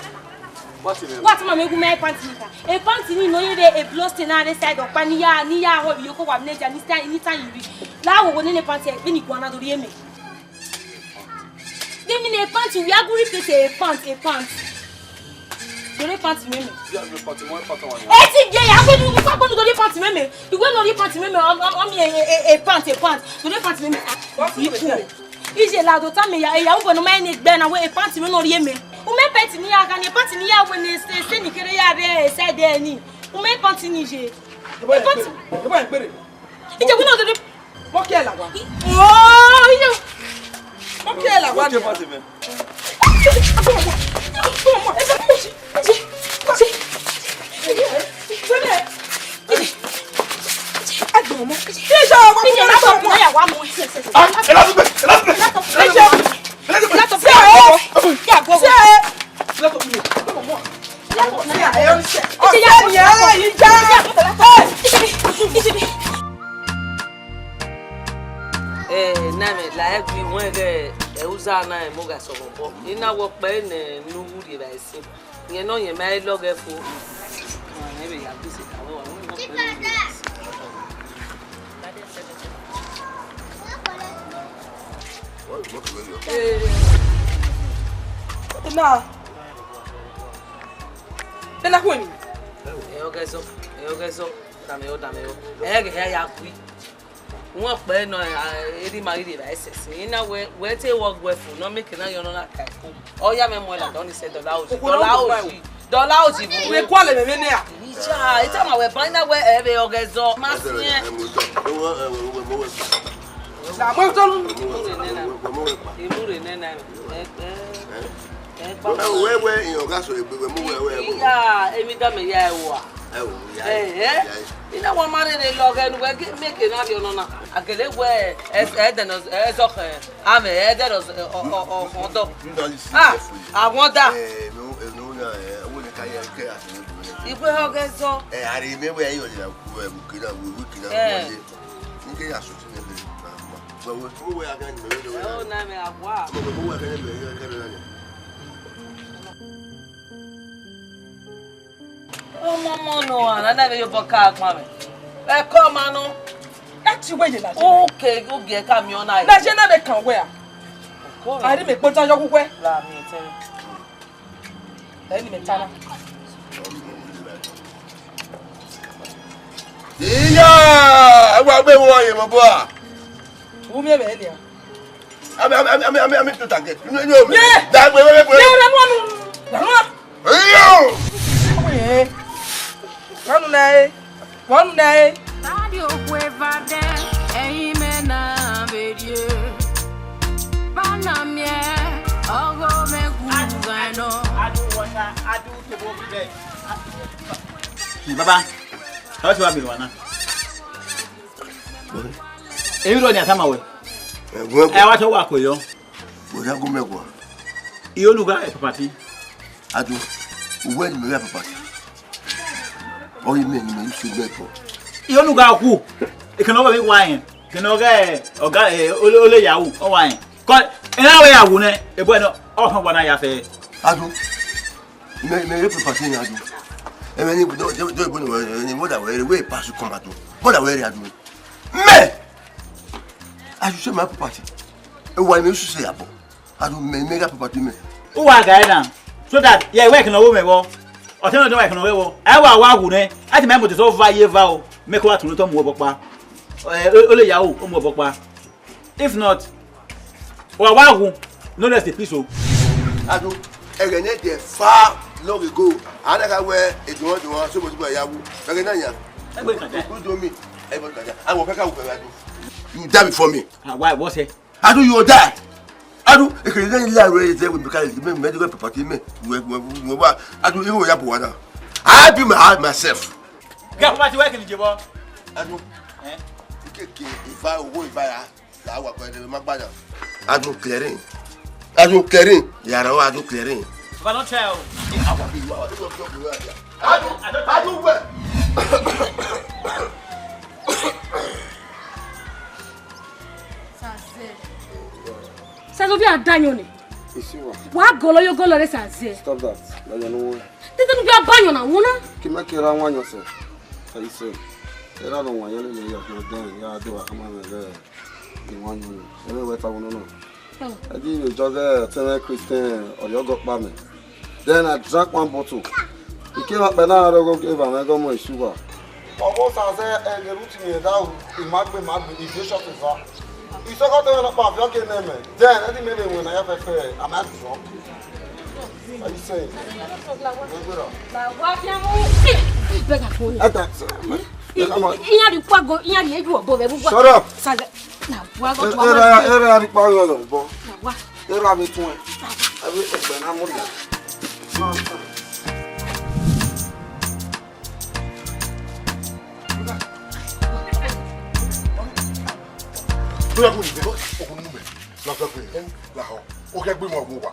What you mean? What, ma, me gu me pant ni ka. E pant ni nọ ye vbe e blouse te na rre side ọkpa ni ya, ni ya ho vbe iyoko wa manager ni style ni ta yi ri. La wo wo nene pant e, vbene I guan na do rhie mẹ. Give me a pant, we are going to say a pant, a pant. Do they pant me? Yeah, me pant, my pant on. Eti je ya ko ni ko ko do they pant me. You go no they pant me. I'm, I'm, I'm a, a, a pant, a pant. Do they pant me? What you say? Ije la do ta me ya, ya u go no ma ni gbe na we a pant me no rhie mẹ. U me pant ni ya ga ni pant ni ya we ni se, se ni kere ya re side ni. U me pant ni je. A pant. Ije we no do they Mọ kẹ la wa. Oh, iyo. Mọ kẹ la wa. What about him? Ah, ẹ lọ sí bẹ̀, ẹ lọ sí bẹ̀. Ẹ lọ sí bẹ̀. Ẹ lọ sí bẹ̀. Ẹ lọ sí bẹ̀. Ẹ lọ sí bẹ̀. Ẹ lọ sí bẹ̀. Eh, na mẹ la ẹgui wẹn ghẹ, ẹ, uza na ẹ, mo gha sẹ ọmọ obọ. I na wẹ ọkpa ẹre ne u wu rhie evbare sin. Rẹn nọ, rẹn ma i lọghọ ẹre fo. Ẹ vbe ya gu ise ka wẹ wa, wẹ ọkpa ẹre ne u wu rhie evbare sin. Eh. Na. Ena khueni. Ẹ ọghe zọ, ẹ ọghe zọ, dame yọ, dame yọ. Ẹ ghe hẹ ya gui. Wọn kpẹ nọ, erha ima ghi rre evbare sẹsin. I na wẹ, wẹ te wọ guẹ fo, nọ mẹ ke na yọ nọ na ka ẹko. Ọ ya mẹ mu ẹla dọ ni sẹ dọla oji. Okhuo na dọla oji. Dọla oji vbe. Wẹ gualọ ẹmwẹ mwẹ nẹ ra? Iya, ita ma wẹ ban na wẹ ẹ vbe ọghe zọ. Ma siẹn. Na mu ẹtọ. Emure nena. Ẹ, ẹ. Ẹ gba. Wẹ, wẹ, wẹ, iran gha sẹ egbe, wẹ mu wẹ, wẹ, wẹ. Iya, emwi da mẹ ya ẹre ua. Ẹ o, ya. Ẹ, ẹ. Ya. I na wa ma rherhe lọghọ ne uwẹ ghi mẹ ke na rhie ọnọna. A gele wẹ, ẹ, ẹ, dẹnọ, ẹ, zọ khẹ, amẹ, ẹ, dẹnọ, ọ, ọ, ọ, ọ, dọ. Ndọ yi si. Ah, careful. I wonder. Ẹ, no, ẹ, no, na, ẹ, wo ne ka ya ke a se ne bu ne. Igwe ọghe zọ. Ẹ, a rhie mẹ wẹ, ẹ, yo, ya, wẹ, mu ke na, wẹ, wẹ ke na, ẹ. Wẹ, ye. Nke ya sọ ti ne be, na, ma. Wẹ, wẹ, mu wẹ, a ke ni mẹ, wẹ, wẹ. Ẹ, o, na, mẹ, a wa. Mu wẹ, mu wẹ, ke ne be, ke ne na. Ọmọmọ nọ, a na na vbe ye obọ ka agbọn mwẹ. Ẹko ma nọ. Ẹ ti wẹ ye lajẹ. Oke, ogie ka miẹn ọna. Lajẹ na vbe kan wẹ a. Ẹko. A rhie mẹ kpota yọ khukwẹ. La mi tẹ. Ẹ ni mẹ ta na. Iya! Ẹ wa gbe wọ ye mọ bọ a. Wu miẹn vbe nia. Ami, ami, ami, ami, ami, ami to target. Inú, inú mi. Ye! Dàgbé, wẹ́wẹ́, wẹ́wẹ́. Ye, rẹ mọ nu. Rẹ mọ. Iyo! Ye. Wọnu nẹ e. Wọnu nẹ e. Tadi okhuo eva dẹ, ẹyin mẹ na vbe rrie. Ba na miẹn, ọghe mwẹ gu gha nọ. Baba, how do I be one? Emwi rọ ni a tama wẹ. Ẹguẹn. Ẹ wa tọ wa ko yọ. Wẹ ya gu mẹ gua. I onu gha ẹ papati. Adu, uwẹ ni mẹ gha papati. Ọ yi mẹ ni mẹ yi sugbe ẹbọ. I onu gha ku. Ekene ọghe vbe wa yẹn. Ekene ọghe ọga, ẹ, ole, ole yawu, ọ wa yẹn. Kọ, ẹ na wẹ ya wu nẹ, ebo ẹnọ, ọ họn wa na ya fẹ. Adu. Mẹ, mẹ rẹ papati yan adu. Ẹmwẹ ni do, do, do ebo ni wẹ, ni wẹ da wẹ rẹ, wẹ pass come adu. Wẹ da wẹ rẹ adu. Mẹ! Adu se ma papati. E wa mẹ su se yabọ. Adu mẹ, mẹ gha papati mẹ. U wa ga na. So that, yeah, wẹ kene wo mẹ vbọ. Ọtẹn nọ dẹ wẹ kene wẹ vbọ. Ẹ wa wa wu nẹ. A ti mẹ mo te so va ye va o. Mẹ ko wa tunu to mu obọ kpa. Eh, o, o le ya o, o mu obọ kpa. If not, wa wa wu, no rest in peace o. Adu, ẹghẹ ne ẹdẹ fa long ago, a na kha wẹ eduan eduan so mo ti gba ya wu. Ẹghẹ na yan. Ẹgbẹ kan dẹ. Who do me? Ẹgbẹ kan dẹ. Àwọn kẹkẹ wò pẹ̀lú Adu. You die before me. Ah, why? What's it? Adu, you die. Adu, ekele ne la wẹ ẹdẹ wẹ bika me me do property me. Wẹ wẹ wẹ wa. Adu, you ya bu wa na. I be my myself. Ga property wẹ kini je bọ. Adu. Eh? Keke iva owó iva ya. La wa pẹlẹ ma gbada. Adu clearing. Adu clearing. Yàrá wa adu clearing. But don't try o. Adu, adu wẹ. Sazẹ. Sazẹ, ovbi a da yọn nẹ. Isiwa. Wa gọlọ yo gọlọ re Sazẹ. Stop that. La yọn no. Tete nu bia ba yọn na won na. Ki ma kera wan yọn sẹ. Sazẹ. Era no wan yọn le ya no den ya do wa kama me. Iwanyọn, ẹmwẹ wẹ ta vbe nọ nọ. Hmm. Ẹ di vbe jọ ghẹ ọtẹn mwẹ Christian, ọ rhie ọgọ kpa mẹ. Then I drank one bottle. Ike mwa kpẹ na rre ọgọ ke eva mwẹ gọmọ isuwa. Ọghe Osa zẹ ẹghẹ ru ti mwẹ da ru, I ma gbe, ma gbe, I viọ short eva. Isọkọ ọtẹn mwẹ nọkpa viọ ke nẹ mẹ. Then ẹ di mẹ vbe wẹ na ya fẹfẹ, a ma zọ. Are you saying? Ẹ gbera. Ẹ ta. Iran rhie ukpagọ, iran rhie yu ọbo vbe ẹvbo uwa. Shut up. Sazẹ, na wa gọ tua. Era, era ri pa yo lo bo. Na wa. Era mi tun. Abi egbe na mo da. Tó yẹ kó ní bẹ́ẹ̀, ọkùnrin mú bẹ́ẹ̀, lọ́sọ̀gbìn, làhọ́, ó kẹ́ gbé mọ́ ọ̀gbọ́n wa.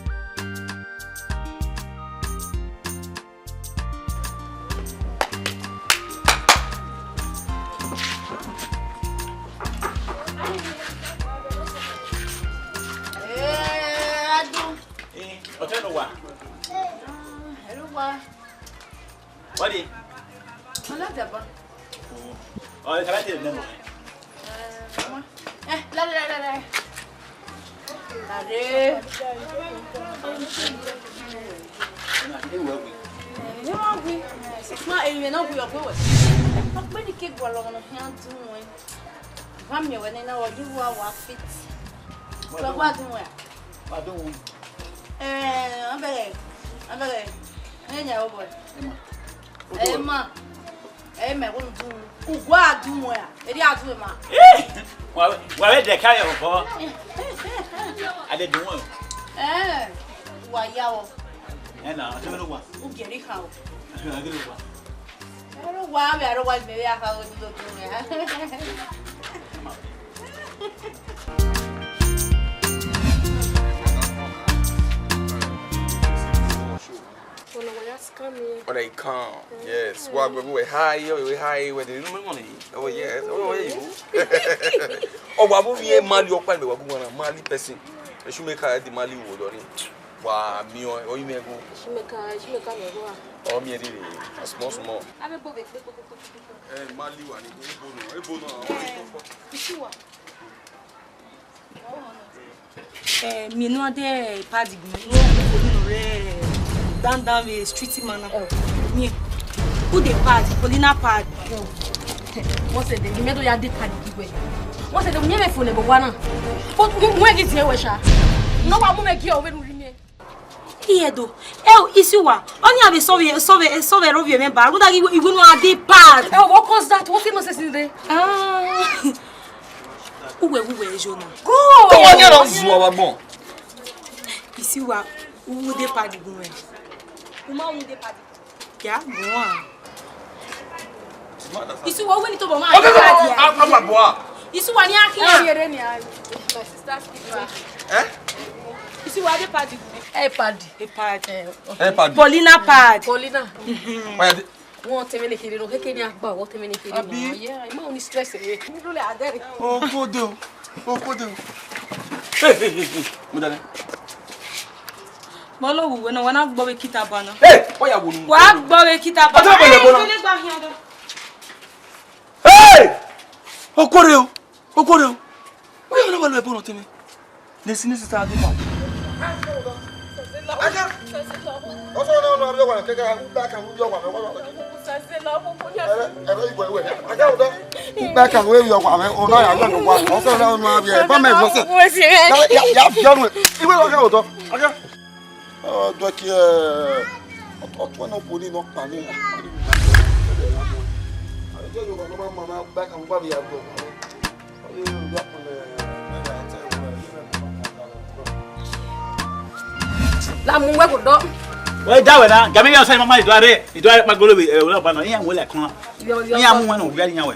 Eh, Adu. Eh, ọtẹn ne uwa. Ẹre uwa. What? Ọlọdaba. Ọ, ẹ ka te nẹ mọ. Eh, la, la, la, la. Are. Ẹ wa wi. Sisma, emwi ne ọ wi ọghe wẹ. Ọ kpe ne I ke gualọ ọmwa ne ọ khian dunmwu ẹn. Wa miẹn wẹ nene, ọ ye uwa wa fit. Wa wa dunmwu ẹn. Wa dunmwu. Eh, abẹghe, abẹghe. Ẹ yan obọ. Emma. Emma. Ẹ mẹ wo dunmwu. Ugu a dunmwu ẹn. Eri a dunmwu ẹn ma. Wa, wa vbe dẹ ka ye obọ. A de dunmwu ẹn. Eh, wa ya o. Ẹ na, ọtẹn vbe ne uwa. U gẹrẹ ikhan o. Ọtẹn vbe ne uwa. Aro wa, aro wa, mẹ vbe a kha o di do dunmwu ẹn. Ọna I come. Yes. Wa gbe we high, we high, we dey no money. Oh yes. Oh, hey, you. Ọ wa bu ye Mali ọkpa, mẹ wa gu wana Mali person. Eshumeka di Mali wo do ni. Wa mi o, o yi mẹ gu. Eshumeka, Eshumeka mẹ gu a. O mi eri re, small, small. Abe bo be kpe kpe kpe kpe kpe. Eh, Mali wa ni, ebo no, ebo no. Isi wa. Eh, mi no de pad gun. No, no, no, re dandan vbe street man na. Mi. Who dey pad? Paulina pad. Wọ́n ṣe dé, mi mẹ́tò ya dé pad kí wẹ̀. Wọ́n ṣe dé, mi mẹ́fò lè bọ̀ wá náà. Ó mú ẹ̀gí tiẹ̀ wẹ̀ ṣá. Ní wàá mú mi kí ọ̀wé nu rí mi. Iye do. Eh, isi wa. Oni abi sove, sove, sove rovie me ba. Ruda iwe, iwe nu ade pad. Eh, what cause that? What nonsense is there? Ah. Uwe, uwe, Jona. Go! Tó wá ní ọ̀rọ̀ zuwa wa gbọ́n. Isi wa, uwu de pad gun we. Uma uwu de pad. Ya, go on. Isi wa, uwe ni to bo ma. Okay, okay, okay, okay, okay, okay. Isi wa ni aki. Eh, yere ni a. My sister's kid. Eh? Isi wa de pad. Eh, pad. Eh, pad. Eh, pad. Paulina pad. Paulina. Oya de. Wọ́n tẹ̀mí ní kiri nù, kékeré ní apá, wọ́n tẹ̀mí ní kiri nù. Àbí? Yeah, ìmọ̀ òní stress rẹ̀. Mi ló lè adẹ́rì. Okode o, okode o. Hey, hey, hey, hey. Mo dale. Bọ́lá òwúwe náà, wọn á gbọ́ wé kíta bá náà. Hey, wọ́n yà wò nù. Wà á gbọ́ wé kíta bá náà. Ọjọ́ ìbẹ̀rẹ̀ bọ́lá. Hey! Okore o, okore o. Wọ́n yà wọ́n náà wà lọ ẹ̀bùn ọ̀tẹ̀mí. Nesi, nesi, ta dé pad. Ọsọ náà nọ abiyọ wà kẹkẹ, back and yọ wà mẹ wà. Ẹrẹ, ẹrẹ ìwẹ ìwẹ. Ajá ọdọ. Back and yọ wà mẹ, ọ̀nà yà yọ wà. Ọsọ náà nọ abiyọ, ẹ bá mẹ ìwọ sẹ. Ya, ya, ya fi ọnu ẹ. Ìwé lọ kẹ ọdọ. Ajá. Ọdọ kí ẹ, ọtọ náà kò ní nọ pa ní. Ajá yọ wà mẹ, mama, back and yọ wà mẹ. La mu wẹ ko dọ. Wẹ da wẹ na, gami ya sa mama idua re, idua re pa golo bi, eh, wala ba no, iya mu le kan. Iya mu wẹ no, wẹ ni ya wẹ.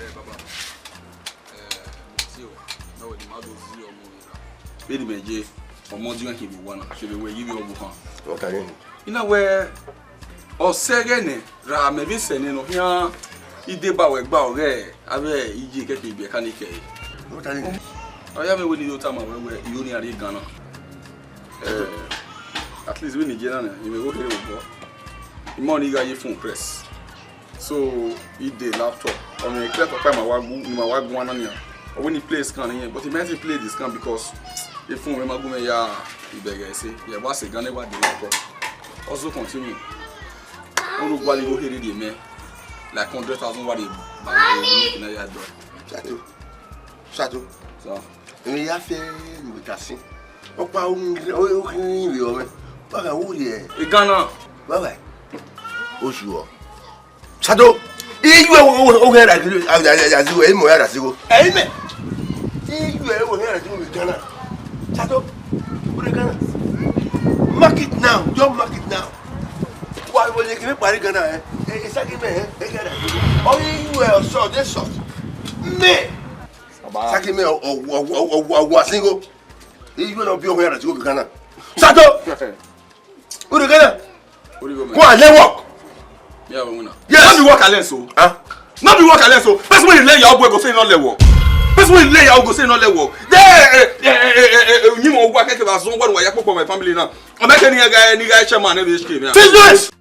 Eh, baba. Eh, mo tie uwa, na wẹ ne ima do zi ọmọ vbe ra. Vbene imẹ ye, ọmọ diọn khin vbe owa na, sẹ vbe wẹ ye ivbi ọghe ohan. Ọ ta yẹn. I na wẹ, ọ sẹ ẹghẹ nẹ, ra mẹ vbe sẹ nẹ ne ọ khian, I deba wẹ gba ọghẹ, avbe iye kẹkẹ ibiẹka ni kẹe. Ọ ta yẹn. Ọ ya mwẹ wẹ ne I do tama wẹ wẹ, I ho ne iran rrie Ghana. Eh, at least vbene I ye na nẹ, I mwẹ igho kherhe vbe obọ. I ma ni gha ye phone press. So, I de laptop. Ọ mwẹ clear ọkpa ma wa gu, ma wa guan na nian. Ọ wẹ ne I play scan nẹ, but I ma te play the scan because the phone mwẹ ma gu mwẹ ya ibẹghe ẹse. Ya wa sẹ Ghana wa de laptop. Also continue. Unu gua ni igho kherhe rhie mẹ. Like hundred thousand wa rhie ba mwẹ, ne I ya dọ. Sato. Sato. So. Emwi ya fe ne uwẹ ta sin. Ọkpa u khin vbe ọmwẹ. Wa gha wu rhie. I Ghana. Wa gha. Osuọ. Sato. Iyu ẹ wo wo wo ra kilo, a, a, a, a, zi wo, ẹ mọ ya ra si wo. Ẹ mẹ. Iyu ẹ wo ra kilo vbe Ghana. Sato. Ure Ghana. Mark it now. Just mark it now. Wa wo le keme pari Ghana, eh. Eh, eh, saki mẹ, eh, eh, Ghana. Ọ iyu ẹ ọsọ, de sọ. Mẹ. Baba. Saki mẹ, ọ, ọ, wa singo. Iyu ẹ nọ bi ọghe ya ra singo vbe Ghana. Sato. Ure Ghana. Origho, man. Go and learn work. Yeah, we win. Yes. No be work alone so. Huh? No be work alone so. Person wey learn yahoo boy go say no learn work. Person wey learn yahoo go say no learn work. Then, eh, eh, you want work, I can zone what I put for my family now. I'm making a guy, any guy chairman every H K now. Business.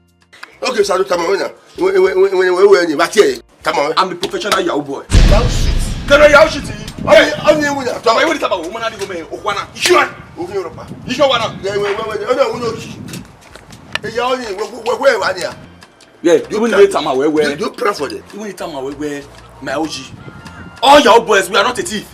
Okay, Sato, tama wena. When, when, when, when, when, when, when, I'm a professional yahoo boy. Yahoo shit. Kẹrẹ yahoo shit yìí. Ọni, ọni ewu na. Tama ewu ni tama wo, mana di go me, okwana. Iṣu. Ogun Europa. Iṣu wana. Yeah, wait, wait, wait. Ọni ewu no shi. Eya ọni, we, we, we, we, wa ni a. Yeah, you even need tama we, we. You, you pray for them. Even need tama we, we. My O G. All yahoo boys, we are not a thief.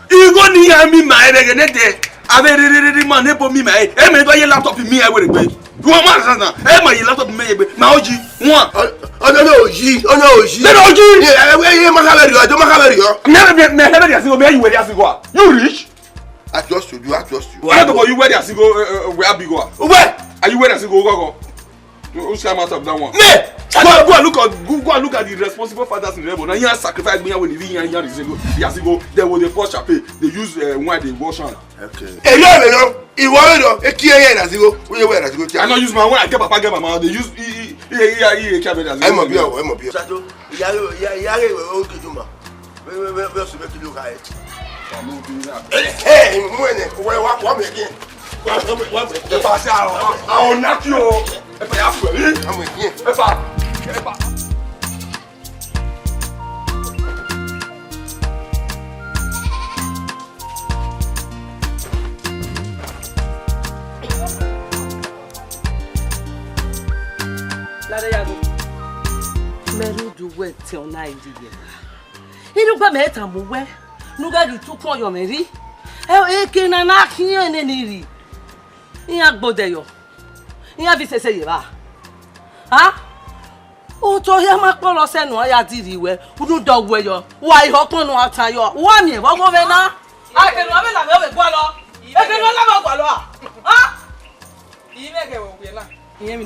Igho ni ya mi ma ere ghe ne de. Ave re re re re ma ne bo mi ma e. E me do ye laptop mi e were gbe. You want man na? E ma ye laptop mi ye gbe. Ma O G. One. Ọni, ọni O G, ọni O G. Then O G. Yeah, eh, eh, eh, ma ka very good, ma ka very good. Me, me, me, me, me, me, you were there. You rich? I trust you, I trust you. Why do you where there? Go, uh, uh, where big one? Where? Are you where there? Go, go, go. Who's come out of that one? Me! Go, go and look at, go, go and look at the responsible fathers in the Bible. Now he has sacrificed me when he, he, he, he, he go. They will, they pour chape. They use, uh, wine, they wash hand. Okay. Hey, no, no, no. He want no. He kill here na zero. We where na zero. I not use my wine. I get papa, get mama. They use, he, he, he, he, he, he, he, I'm a beer, I'm a beer. Sato, yeah, yeah, yeah, yeah, okay, do ma. Wait, wait, wait, wait, wait, wait, look at it. Hey, hey, when, wait, what, what again? What, what, what? If I say, I will, I will knock you. If I have to, eh? I'm again. If I, if I. Lada ya go. Mẹ rhunmwuda uwẹ te ọna i rhie. Irhugbe mẹ tama uwẹ ne u ghẹ ghi tuku ọyọ mwẹ rri. Eke na na khian nene rri. Iran gbodẹ yọ. Iran vi sese ye evba. Ha? Otọ hia ma kpọlọ sẹ ne uan ya di rri wẹ, unu dọ wẹ yọ. Wa i họkpọn ne uan tan yọ. Wa miẹn vbe ọghe mwẹ na. A ke ne uan vbe la mwẹ vbe gualọ. Eke ne uan la mwẹ gualọ a. Ha? I mwẹ ghẹ vbe owiẹ na. Irẹn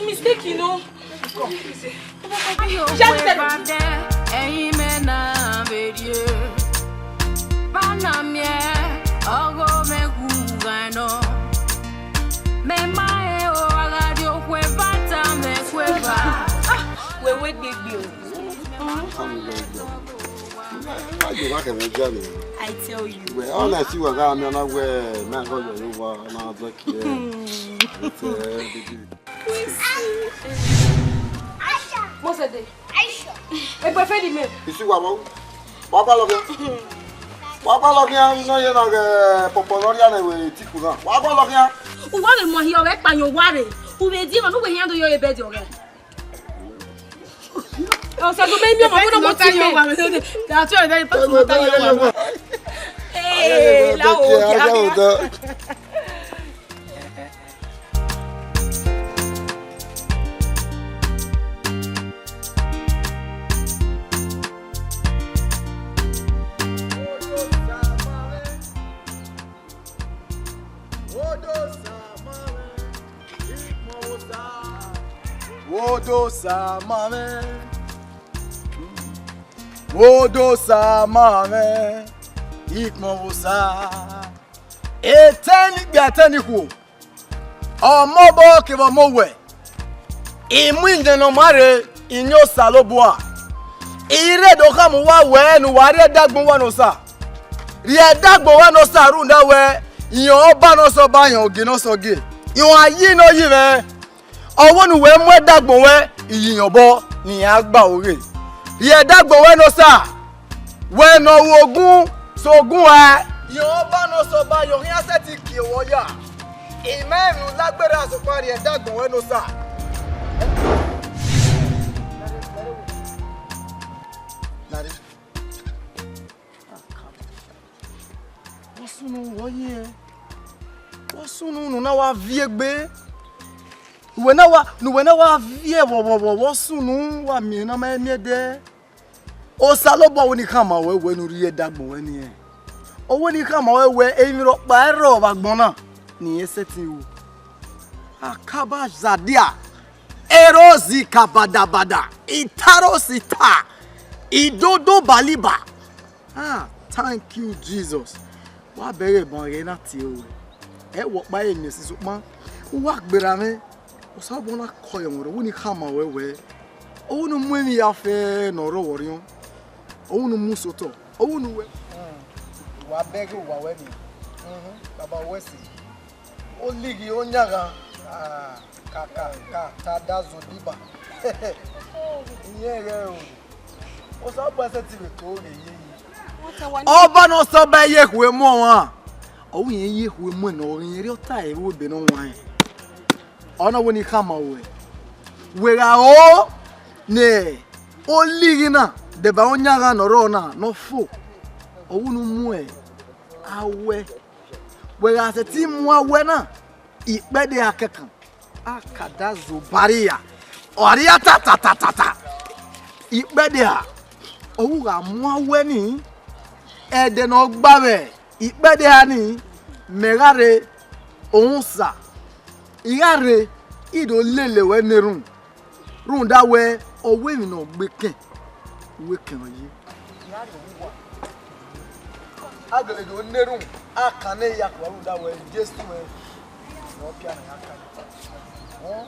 A mistake, you know. Ayo, Shut up. Ẹ̀yin mẹ na vbe rrie. Ba na miẹn ọgho mẹ gu gha nọ. Mẹ ma he o, a gha rrie okhuo eva ta mẹ khueva. Wẹ wẹ gbegbe o. Ayo, wa kẹ mwẹ ja ni. I tell you. Wẹ, ọ na si wa gha miẹn na wẹ, mẹ a gọ yọ yo wa na black here. It's a big Mose de. Egbe fẹ ni mẹ. Isi wa mọ. Wa gba lọ khian. Wa gba lọ khian, nọ ye na ghe pọpọ nọ ria na wẹ tiku na. Wa gba lọ khian. Uwa vbe mu ahiọ vbe kpa yan uwa rre. U vbe die ma ne uwẹ hian do yo ye bed ọghẹ. Ọsẹ do mẹ miẹn ọmọ, wẹ ne ọmọ ti mẹ. Ee, la o, ya, ya. Wo do sa ma mwẹ. Wo do sa ma mwẹ. Ikpọnmwẹ Osa. Etẹn ni gbe atẹn ni khuo. Ọmọ obọ kevbe ọmọ owẹ. I mu iyẹn ne ọ ma rre, iyẹn Osanobua. I rre do khama uwa wẹ ne uwa rhie ẹdẹ agbọn uwa ne Osa. Rhie ẹdẹ agbọn uwa ne Osa rhunmwuda wẹ, iyẹn ọba ne ọ sẹ ọba, iyẹn ogie ne ọ sẹ ogie. Iyẹn a yi ne ọ yi mwẹ. Ọ wẹ ne uwẹ mu ẹdẹ agbọn wẹ, iyẹn obọ ne iran gba ore. Rhie ẹdẹ agbọn wẹ ne Osa. Wẹ ne ọ ru ogun, sẹ ogun ẹe. Iyẹn ọba ne ọ sẹ ọba, iyẹn ọ khian sẹtin kie wẹ ọya. I ma emwi ne u la gberra, sokpan rhie ẹdẹ agbọn wẹ ne Osa. Vbọ sunu vbọ yẹn? Vbọ sunu ne u na wa viẹ egbe? Uwẹ na wa, ne uwẹ na wa viẹ vbọ, vbọ, vbọ, vbọ sunu wa miẹn ne a ma miẹn ẹdẹ? Osanobua wẹ ne I khama ruẹ wẹ ne u rhie ẹdẹ agbọn ruẹ nian. Ọ wẹ ne I khama ruẹ wẹ emwi rhọkpa i rrọọ vbe agbọn na ne irẹn sẹtin ru. Akaba zadia, erozi ka badabada, itarosi ta, idodo baliba. Ah, thank you, Jesus. Wa bẹghe ban ghẹ na tie ruẹ. Ẹ wẹ ọkpa ẹre miẹn ẹse, sokpan uwa gberra mwẹ. Osanobua na kọyọ mwẹ rre, ọ wẹ ne I khama ruẹ wẹ, ọ wẹ ne u mu emwi ya fẹ ne ọ rre ọvbọrhiọn, ọ wẹ ne u mu sẹ otọ, ọ wẹ ne uwẹ. Wa bẹghe uwa wẹ ni, baba wẹ si. Olighi ọyanghan, ah, ka, ka, ka, ka da zodiba. Iyẹn ghẹ o. Osanobua sẹtin vbe to ghe ye yi. Ọba ne ọ sẹ ọba ye ekhue mu ọmwa. Ọ wẹ irẹn ye ekhue mu ẹn, ọ ghi rẹn erriọ ta ẹre vbe ebe ne ọ wan rẹn. Ọ na wẹ ne I khama ruẹ. Wẹ gha ro ne olighi na, dẹba ọyanghan ne ọ rrọọ na, ne ọ fo. Ọ wẹ ne u mu awẹ. Wẹ gha sẹtin mu awẹ na, ikpẹdẹ a kẹkan. A ka da zobọ arria, ọ arria ta ta ta ta ta. Ikpẹdẹ a, ọ wu gha mu awẹ ni, ẹdẹ ne ọ gba vbe ikpẹdẹ a ni, mẹ gha rre, osa, I gha rre, I do lele ruẹ ne erhunmwu, rhunmwuda wẹ, ọ wẹ emwi ne ọ gbe kẹn, uwẹ kẹn ọ ye. A gele do na erhunmwu, a kan ne ya kua rhunmwuda wẹ Jesu mwẹ ne ọ pia ne a kan. Họn,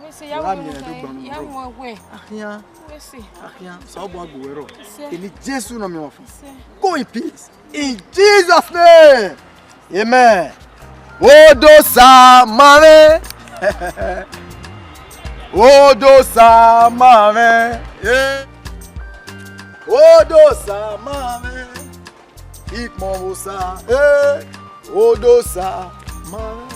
Wẹ sẹ, ya Ra wẹ miẹn ne do gba mu ya rọ. Mu ẹwẹ. Akhian, Wẹ sẹ. Akhian, Osanobua gbe uwẹ rrọọ. Sẹ. Eni Jesu nọ miẹn ọmwa ọfan. Sẹ. Go in peace. In Jesus' name. Amen. Odosa ma mwẹ. Odosa ma mwẹ. Eh. Odosa ma mwẹ. Ikpọnmwẹ Osa, eh, Odosa ma mwẹ.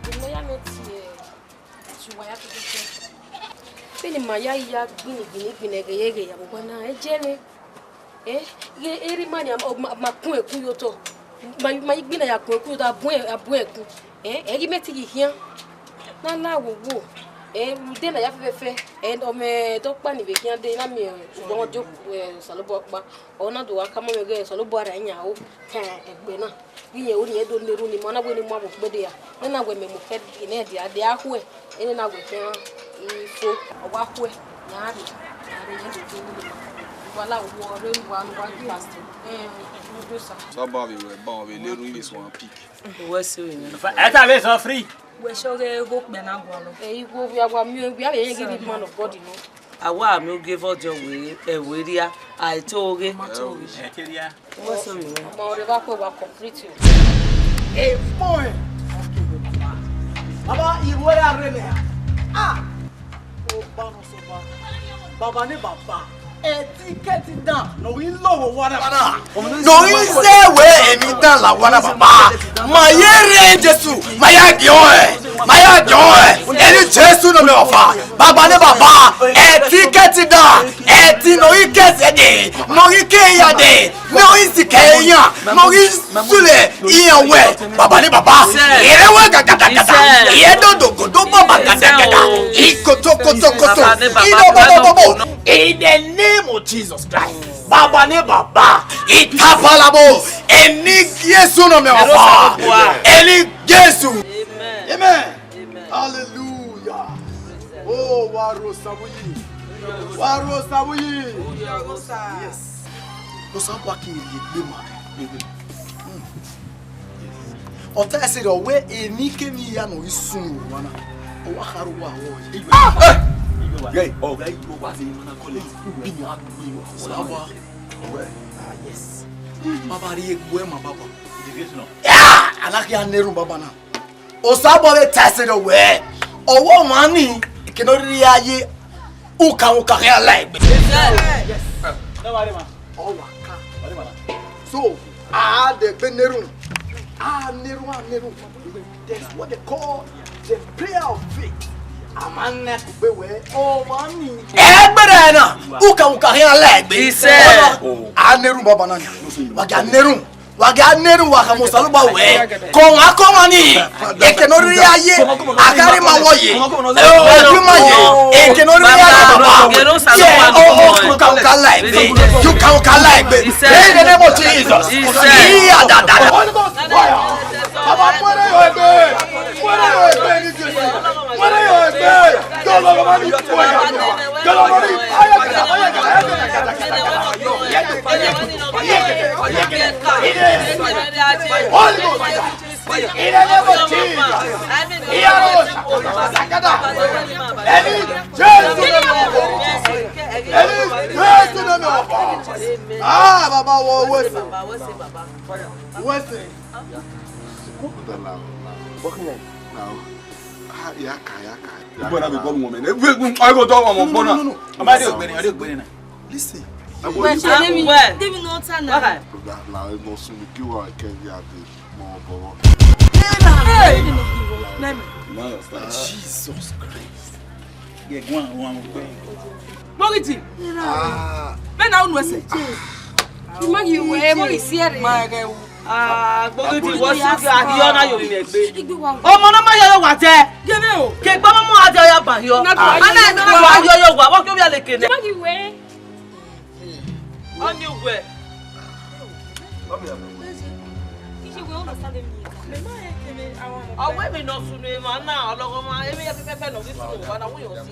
Vbene ma ya nọ tie, tie uwa ya kekeke. Vbene ma ya ya gbinni, gbinni, gbinni, ẹghẹ ye ẹghẹ ya vbe owa na, ẹ jẹ mwẹ. Eh, ghe erha ima nia, ọ, ma, ma kun ẹkun ye otọ. Ma, ma i gbinna ya kun ẹkun ye otọ, a bun, a bun ẹkun. Eh, ẹ ghi mẹ te ghi khian. Na la wo wo. Eh, rhunmwuda ne a ya fẹfẹfẹ. Eh, ọ mwẹ dọkpa ni vbe khian de, na miẹn ugbọmọ dio, eh, Osanobua ọkpa. Ọ na do wa khama mwẹ ghe Osanobua ra iyan ro. Ke egbe na, ghi yẹn ru ne irẹn do na erhunmwu ni ma na wẹ ne ima vbe ukpede ra, ne na wẹ mẹ mu khẹ ne dia dia khuẹ, ene na wẹ khian ifo, ọ wa khuẹ, ya rrie, ya rrie, irẹn do na erhunmwu ni ma. Uwa la wọ rre, uwa, uwa ghi last. Eh, producer. Saba vbe wẹ ba vbe le erhunmwu vbe suẹn pick. Wẹ so yin. Ẹ ta vbe sọ free. Wẹ sọ ghe gho kpẹ na gualọ. Eh, igho vbe a wa miẹn, vbe a vbe rẹn ghe ni man of God nọ. A wa miẹn ogie vbe ọdiọn wẹ, ẹvbo eria, a i to ghe. Ma to ghe. Ẹ te ria. What's up, man? Ma ọre va kue wa complete o. A point. Baba, iruẹ ya rre nẹ. Ah! Oba nọ sẹ oba. Baba ne baba. Ẹtin kẹtin dan ne ọ ghi lo vbe owa na. Ne ọ ghi zẹ wẹ emwi dan la owa na baba. Ma ye rre Jesu, ma ya giẹn ọnrẹn, ma ya giẹn ọnrẹn. Eni Jesu nọ miẹn ọfa. Baba ne baba, ẹtin kẹtin dan, ẹtin ne ọ ghi ke ẹzẹ dee, ne ọ ghi ke eya dee, ne ọ ghi sikẹ iran, ne ọ ghi sule iran wẹ, baba ne baba, irẹn wẹ gadagada, irẹn dodogodo baba gadagada, ikoto koto koto, idobobobobo. In the name of Jesus Christ, baba ne baba, itabalabo, eni Jesu nọ miẹn ọfa, eni Jesu. Amen. Hallelujah. Oh, wa rho Osa vbe uyi. Wa rho Osa vbe uyi. Yes. Osanobua keghi rhie egbe ma. Mm. Ọ ta ẹse rẹ ọ wẹ emwi kemwi hia ne ọ ghi sunu vbe owa na, ọ wa khare owa vbọ ye. Ghẹ, ọ gha igbo wa zẹ emwa na kọlẹ, bi ne a gbe wa. Osanobua. Ah, yes. Baba rhie egbe ma baba. Ah, a na khian na erhunmwu baba na. Osanobua vbe ta ẹse rẹ wẹ, ọ wẹ ọmwa ni, eke ne ọ rhirhi ya ye ukamwuka khian la egbe. Yes. Ọ wa ka. So, a dẹ egbe na erhunmwu, a na erhunmwu, a na erhunmwu. There's what they call the prayer of faith. A ma na kugbe wẹ, ọmwa ni. Ẹgbẹrẹ na, ukamwuka khian la egbe. Isẹ. A na erhunmwu baba na ni. Wa gha na erhunmwu. Wa gha na erhunmwu wa khama Osanobua wẹ, kọmwa kọmwa ni, eke ne ọ rhirhi ya ye, a gha rre ima vbọ ye, ọ ghi ma ye, eke ne ọ rhirhi ya ye baba, ye, ọ, ọ, ukamwuka la egbe, ukamwuka la egbe. In the name of Jesus. Iya da da da. Holy Ghost fire. Baba, muẹrẹ yọ egbe. Muẹrẹ yọ egbe ni Jesu. Muẹrẹ yọ egbe. Holy Ghost. In the name of Jesus. Eni Jesu name of God. Eni Jesu name of God. Ah, baba, wẹ sẹ. Wẹ sẹ. Now, ah, ya ka, ya ka. Igbó na be bọ́ọ̀lù wọn mẹ́rin. Ẹ gbọ́dọ̀ ọmọ gbọ́nà. A máa dé ògbẹ́ni, a dé ògbẹ́ni náà. Listen. Wẹ, ṣe Demi, Demi no ta na. Waka. Na, na, no sunu ki wa kẹ ya de mo bọwọ. Hey! Jesus Christ. Ye gwan wan gbe. Gbogiti. Ah. Be na unu ẹse. Ima yi wẹ, mo yi si ẹre. Ma ẹghẹ wu. Ah, gbogbo ti wọ si oge ahiọ na yo mi egbe. Ọmọ na ma yọ yọ wa jẹ. Gẹmẹ o. Ke gba mọ adé ọya ba yọ. Ana ẹnu wa yọ yọ wa, wọ́n kí ó bí alẹ́ kene. Ima yi wẹ. Ọni wẹ. Ọwọ́ èmi nọ sunu emwa na, ọlọghọ ma, emwi ya fẹfẹfẹ nọ ghi sunu wa na, wẹ yọ si.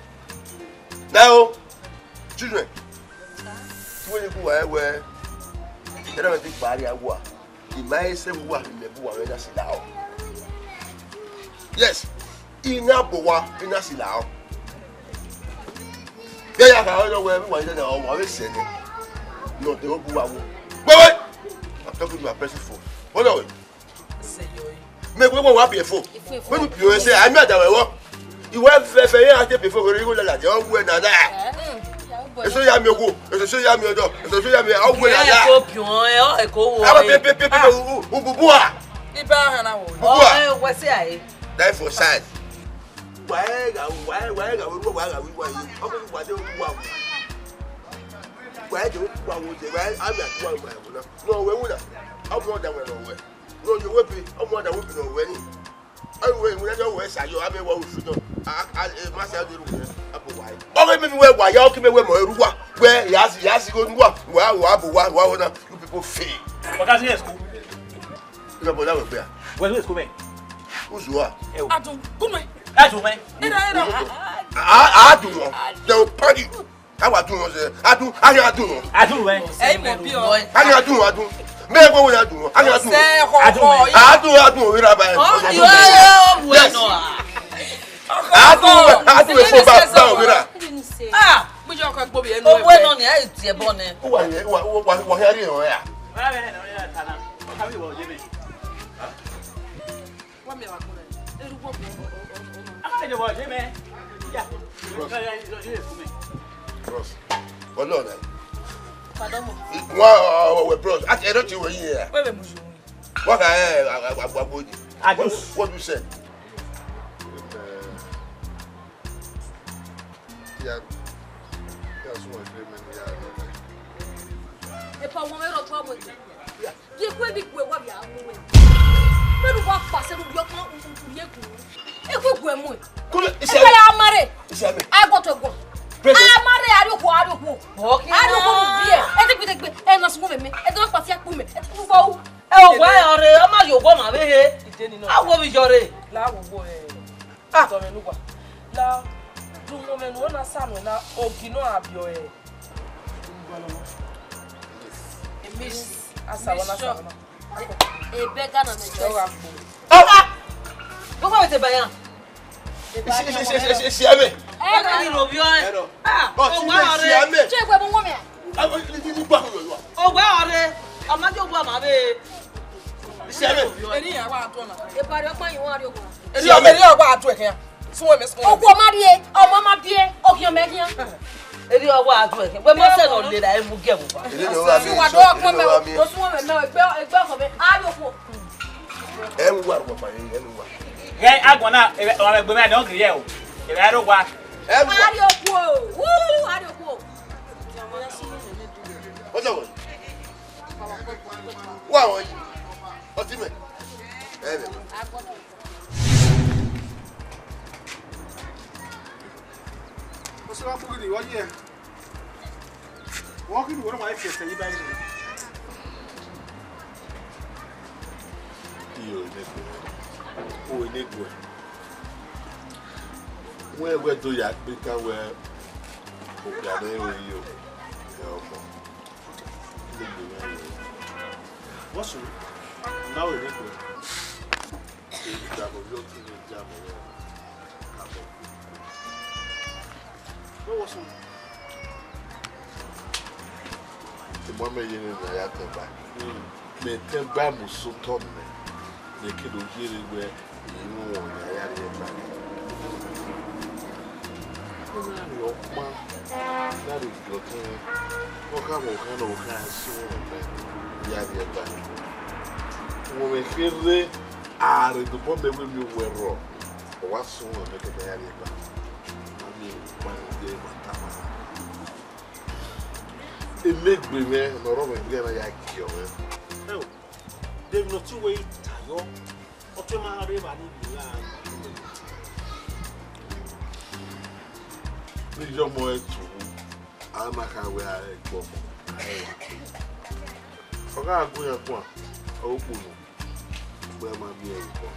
Now, children, wẹ ne I gu uwa rẹn wẹẹ, ẹdẹ mwẹ te kpa rria uwa, I ma he sẹ vbe uwa, I mẹ bu uwa mwẹ na si lahọ. Yes, I na bu uwa, I na si lahọ. Vbe ya kha ọyọ wẹẹ, vbe uwa i na, ọ wa vbe sẹ nẹ, ne ọ de bu uwa wo. Wait, wait! I'm talking to my person phone. Hold on, wait. Mẹ wẹ wẹ wa biẹ fo. Wẹ nu biẹ ẹsẹ, a mi ada wẹ wọ. Iwẹ fẹfẹ yẹn a te biẹ fo, wẹ igho lala jẹ, ọ wẹ nana. Eso ya mi okhuo, eso so ya mi ọdọ, eso so ya mi, ọ wẹ nana. Ẹ ko biọn ẹ, ọ ẹ ko wo. Aba pe pe pe pe, u bu bu a. Iba hana wo. Bu bu a. Ọ ẹ wẹ se a e. Die for side. Wa ẹ gha, wa ẹ, wa ẹ gha, wa ẹ gha, wa ẹ. Ọ ko wa de wa. Wa ẹ de wa wo de, wa ẹ, a mi atu wa wa na. No, wẹ wu na. Ọ mọ da wẹ nọ wẹ. No, you will be. Ọ mọ da will be nọ wẹ ni. Ọ wẹ, wẹ da wẹ sa yo, a mi wa wu fi nọ. A, a, e ma sa de ru wẹ, a bo wa. Ọ wẹ mi wẹ wa ya, ọ ki mi wẹ mọ eru wa. Wẹ ya si, ya si go nu wa. Wa, wa bo wa, wa wo na. You people fail. What does he school? Ina bo da wẹ gbe a. Where is school, man? Uzu a. Adun, come here. Adun, man. Ina, ina. A, a, adun. They will punish you. A wa dun wọn sẹ, a dun, a yan dun wọn. A dun wẹ. Ẹ mọ bí ọ. A yan dun wọn, a dun. Mẹ ẹ gbọ́ wọn yan dun wọn, a yan dun wọn. Sẹ ọkọ. A dun wẹ. A dun, a dun wọn, wíra báyìí. Ọ yọ ẹ wù ẹ nọ a. A dun wẹ, a dun wẹ fún bá, bá wọn wíra. Ah, mo jẹ́ ọkọ gbóbi ẹnu ẹ. Owó ẹ nọ ni, ẹ ti ẹ bọ nẹ. Ó wà yẹn, ó wà, ó wà, ó wà yẹn rí ìrànwọ́ yà. Wa mi wa kọrẹ. Eru wo. Ama de wo je me. Ya. Bros. Ya, ya, ya, ya, ya, ya. Bros. Wọlé ọ̀rẹ́. Pardon mo. Wa, wa, wa, bros. Ati ẹ̀rọ ti wọ yìí ya. Wẹ́wẹ́ mo ju. Wọ́n kà ẹ́ àgbàgbọ́ di. What, what you said? Yeah. Yeah, so much payment, yeah. Epa wọn ẹrọ tó ọmọ yìí. Ye kue bi kue wa bia mu we. Mẹnu wa pase nu yọ kan u ye ku. E ku gue mu. Kule, ise. Ebe ya mare. Ise me. A go to go. President. A mare, a ri okhuo, a ri okhuo. Okay. A ri okhuo nu biẹ. E te gbe te gbe. E na sunmọ mẹ. E te na pase akpu mẹ. E te ku gbo. Ẹ, owa ọre, ọ ma yo owa ma vbe he. Ije ni nọ. A wo vbe yọ re. La wo wo, eh. Ah. Tọ mẹ ne uwa. La, du mo mẹ nu na sa nu na, ogi nọ a biọ, eh. Miss. Asa wa na sa wa na. Ebe ga na me. Ọ gha kpo. Ah, ah. Gbogbo ete bayan. Isi, isi, isi, isi, isi, ame. Ẹ na ni ro bi ọ. Ẹ nọ. Ah, ọ ti ọwa me, ọre. Isi, ame. Ṣé ìwé mu wọ́n mi à? Ah, ni, ni, ni, gba ko yo wa. Ọwa ọre. Ọmọ jọ gba ma be. Isi, ame. Eni ya wa to na. E ba ri ọkpa yin wa ri ogun. Eni ọmọ eni ọgba atu ẹkẹn. Sun ẹmẹ sun. Ogun ọmọ rie, ọmọ ma bie, ogun ọmọ ẹkẹn. Eni ọgba atu ẹkẹn. Wẹ mọ sẹ nọ lera emu gẹ vba. Eni ọgba mi. Sun wa do ọkpa mẹ o. Do sun ẹmẹ mẹ egbe egbe ọkọ mẹ. A ri ogun. Ẹ ń wà rọ̀gbọ̀n pàdé, ẹ ń wà. Ghẹ agbọn na, ọmọ ẹgbẹ mẹ ni ọ giri yẹ o. Ẹ bẹ ro wa. Ẹ ń wà. A ri oku o. Woo, a ri oku o. What's up? Wà wọ́n yìí. Ọtí mẹ́. Ẹ bẹ̀. Ó sì wá kúrò ní ìwọ́yí ẹ̀. Wọ́n kí ni wọ́n máa ń fi ẹ̀sẹ̀ yí báyìí nìyẹn? Iyo, Enegbe. O, Enegbe. Wẹ, wẹ do ya kpe kan wẹ, okpia ne ro yi o. Ẹ ọmọ. Enegbe wẹ. What's up? Now Enegbe. Èyí dàbọ̀ bí ó kí ni dàbọ̀ wẹ. Àbọ̀. Wẹ what's up? Emọ mẹ ye ne ya tẹn ba. Mm. Mẹ tẹn ba mu sotọ mẹ. Mẹ ke do yere wẹ, inu wọn ya ya rrie ba. Ena rhie ọkpa, na rhie giọtẹn, ọ kha mwẹ ọkhan ne ọ kha suẹn mẹ ya rrie ba. Wẹ mẹ kherhe, a rhe dobọ mẹ wẹ mi owẹ rrọọ, ọ wa suẹn mẹ ke mẹ ya rrie ba. A miẹn ọkpa ne ọ ye ma tama na. Enegbe mwẹ ne ọ rọ mwẹ gbe na ya gie ọmwẹ. Ẹ o, de emwi ne ọ te wẹ i ta yọ, ọ te ma rre evba ni vbe ra. Ne iye ọmọ ẹre tu, a na kha wẹ a rẹ gbọ ọmọ, a rẹ wa. Ọ gha gu iran guan, ọ kpunu, wẹ ma miẹn ẹre kua.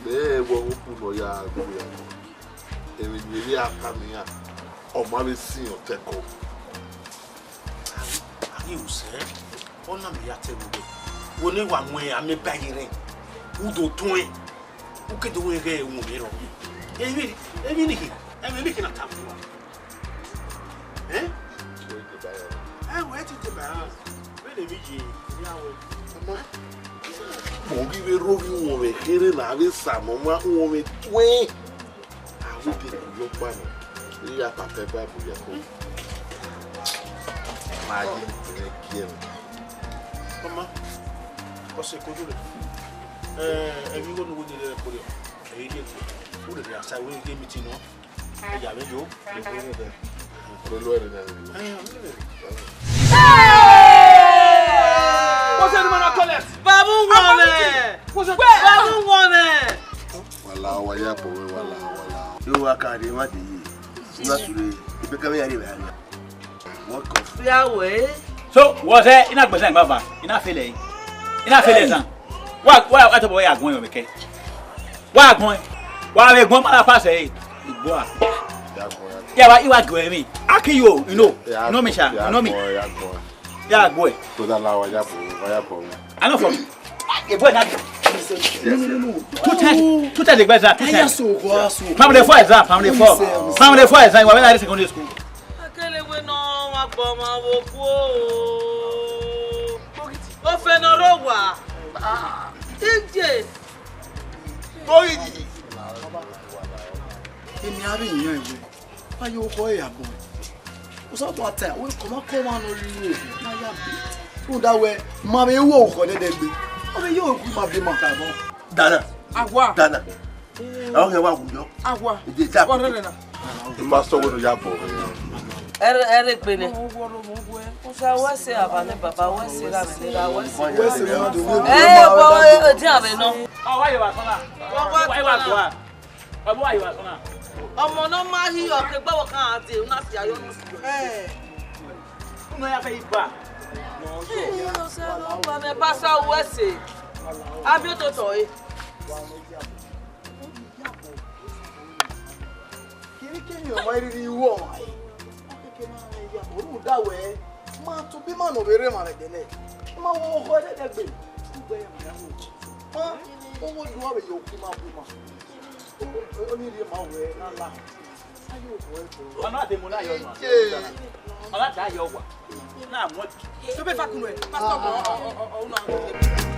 Mẹ rẹn wẹ ọ kpunu ọ ya gu iran guan. Emwi ne erriọ a tama iran, ọ ma vbe sin ọtẹn ẹko. A ghi ru sẹ, ọ na mẹ ya te vbe uwẹ. Wo ne wa mu amẹ ba ye rẹn, u do tuẹn, u ke do wẹ ghẹ ẹ wọn vbe rrọọ. Emwi, emwi ni khin, emwi ni khin na tama uwa. Eh? Ẹ wẹ, ẹ te deba ra? Vbene emwi ye, erriọ a wẹ. Ọ ghi vbe rro ghi uwọnmwẹ kherhe ne a vbe sa ne ọ ma uwọnmwẹ tuẹn. A ru dee ku yọ ọkpa nọ, I ya papa Baibol ya ko. Ma ye ne gie mwẹ. Ọma, ọ sẹ kodo rẹ. Ẹ, emwi igho ne u wẹ dede rẹ kpọriọ, ẹ i rhie egbe. U rherhe a sa wẹ i ghe meeting nọ. Ẹ ya vbe yo. Ẹ, ọ rherhe. What's that man I call it? Babu Wọmẹ! What's that? Babu Wọmẹ! Wala, wa ya bọ wẹ, wala, wala. Yo, wa ka rre, wa de ye. Na sure, ibe ka me ya rre, wa ya. What of? Ya wẹ. So, what's that? I na gbẹsan gba va. I na fele. I na fele san. Wa, wa, wa tobọ ya gbọn yọ mẹ kẹ. Wa gbọn. Wa vbe gbọn ma na pass ẹ. Igbo a. Ya gbọn, ya gbọn. Ya wa, I wa gbọn emwi. I kill you, you know. You know me, sha. You know me. Ya gbọn, ya gbọn. Ya gbọn. To da la wa ya gbọn, wa ya gbọn. I know for me. A boy na. Yes, sir. Two times, two times they gbẹsan, two times. Family four is that, family four. Family four is that, you were in secondary school. Akele wẹ ne ọ wa gbe ọmwa vbe okuo. Ofe ne ọ rre owa. Ije. Boyidi. Emi a vbe yan ẹwe. Wa ye okhọ ẹre ya bọ. Usa tọ ata, wẹ kọmakọma ne ọ rhirhi na ya bi. Rhunmwuda wẹ, ma vbe ru okhọ nẹdẹgbe. Ọ vbe ye oku ma be ma. Dana. Awa. Dana. Ọ hẹn wa wu yọ. Awa. Ije ta. Ọrẹrẹ na. Pastor wẹ ne ya bọ. Ẹre, ẹre gbe nẹ. Usa wẹ sẹ aba ne baba, wẹ sẹ ra vbe ne ra, wẹ sẹ. Wẹ sẹ ra vbe ne ra. Ẹ, bọ, ẹ, ẹ, dia vbe nọ. Ọ wa ye wa sọ na. Wa, wa, wa, wa. Ọmọ ne ọ ma hi ọke gbe ọvbokhan dee, u na si ayọ ne u si yọ. Unu ya fẹ iba. Wa mẹ ba sa uwẹ ẹse. A miẹn ototọ ẹre. Kemhikemhi ọmwa i rhirhi ru ọmwa ẹre. Ọ keke ma mwẹ ya, ọ rhunmwuda wẹ, ma tobọ ima ne ọ vbe rre emwa vbe ẹdẹnẹ. Ma wo okhọ ẹdẹdẹgbe. Ugbẹn ya ma ya wo. Ma, owo do vbe ye oku ma bu ima. Ọ na demo na yọ ma. Ọ na ta yọ wa. Na mu. Tobọ efa kunu ẹ, pastor, ọ, ọ, ọ, ọ, ọ, ọ,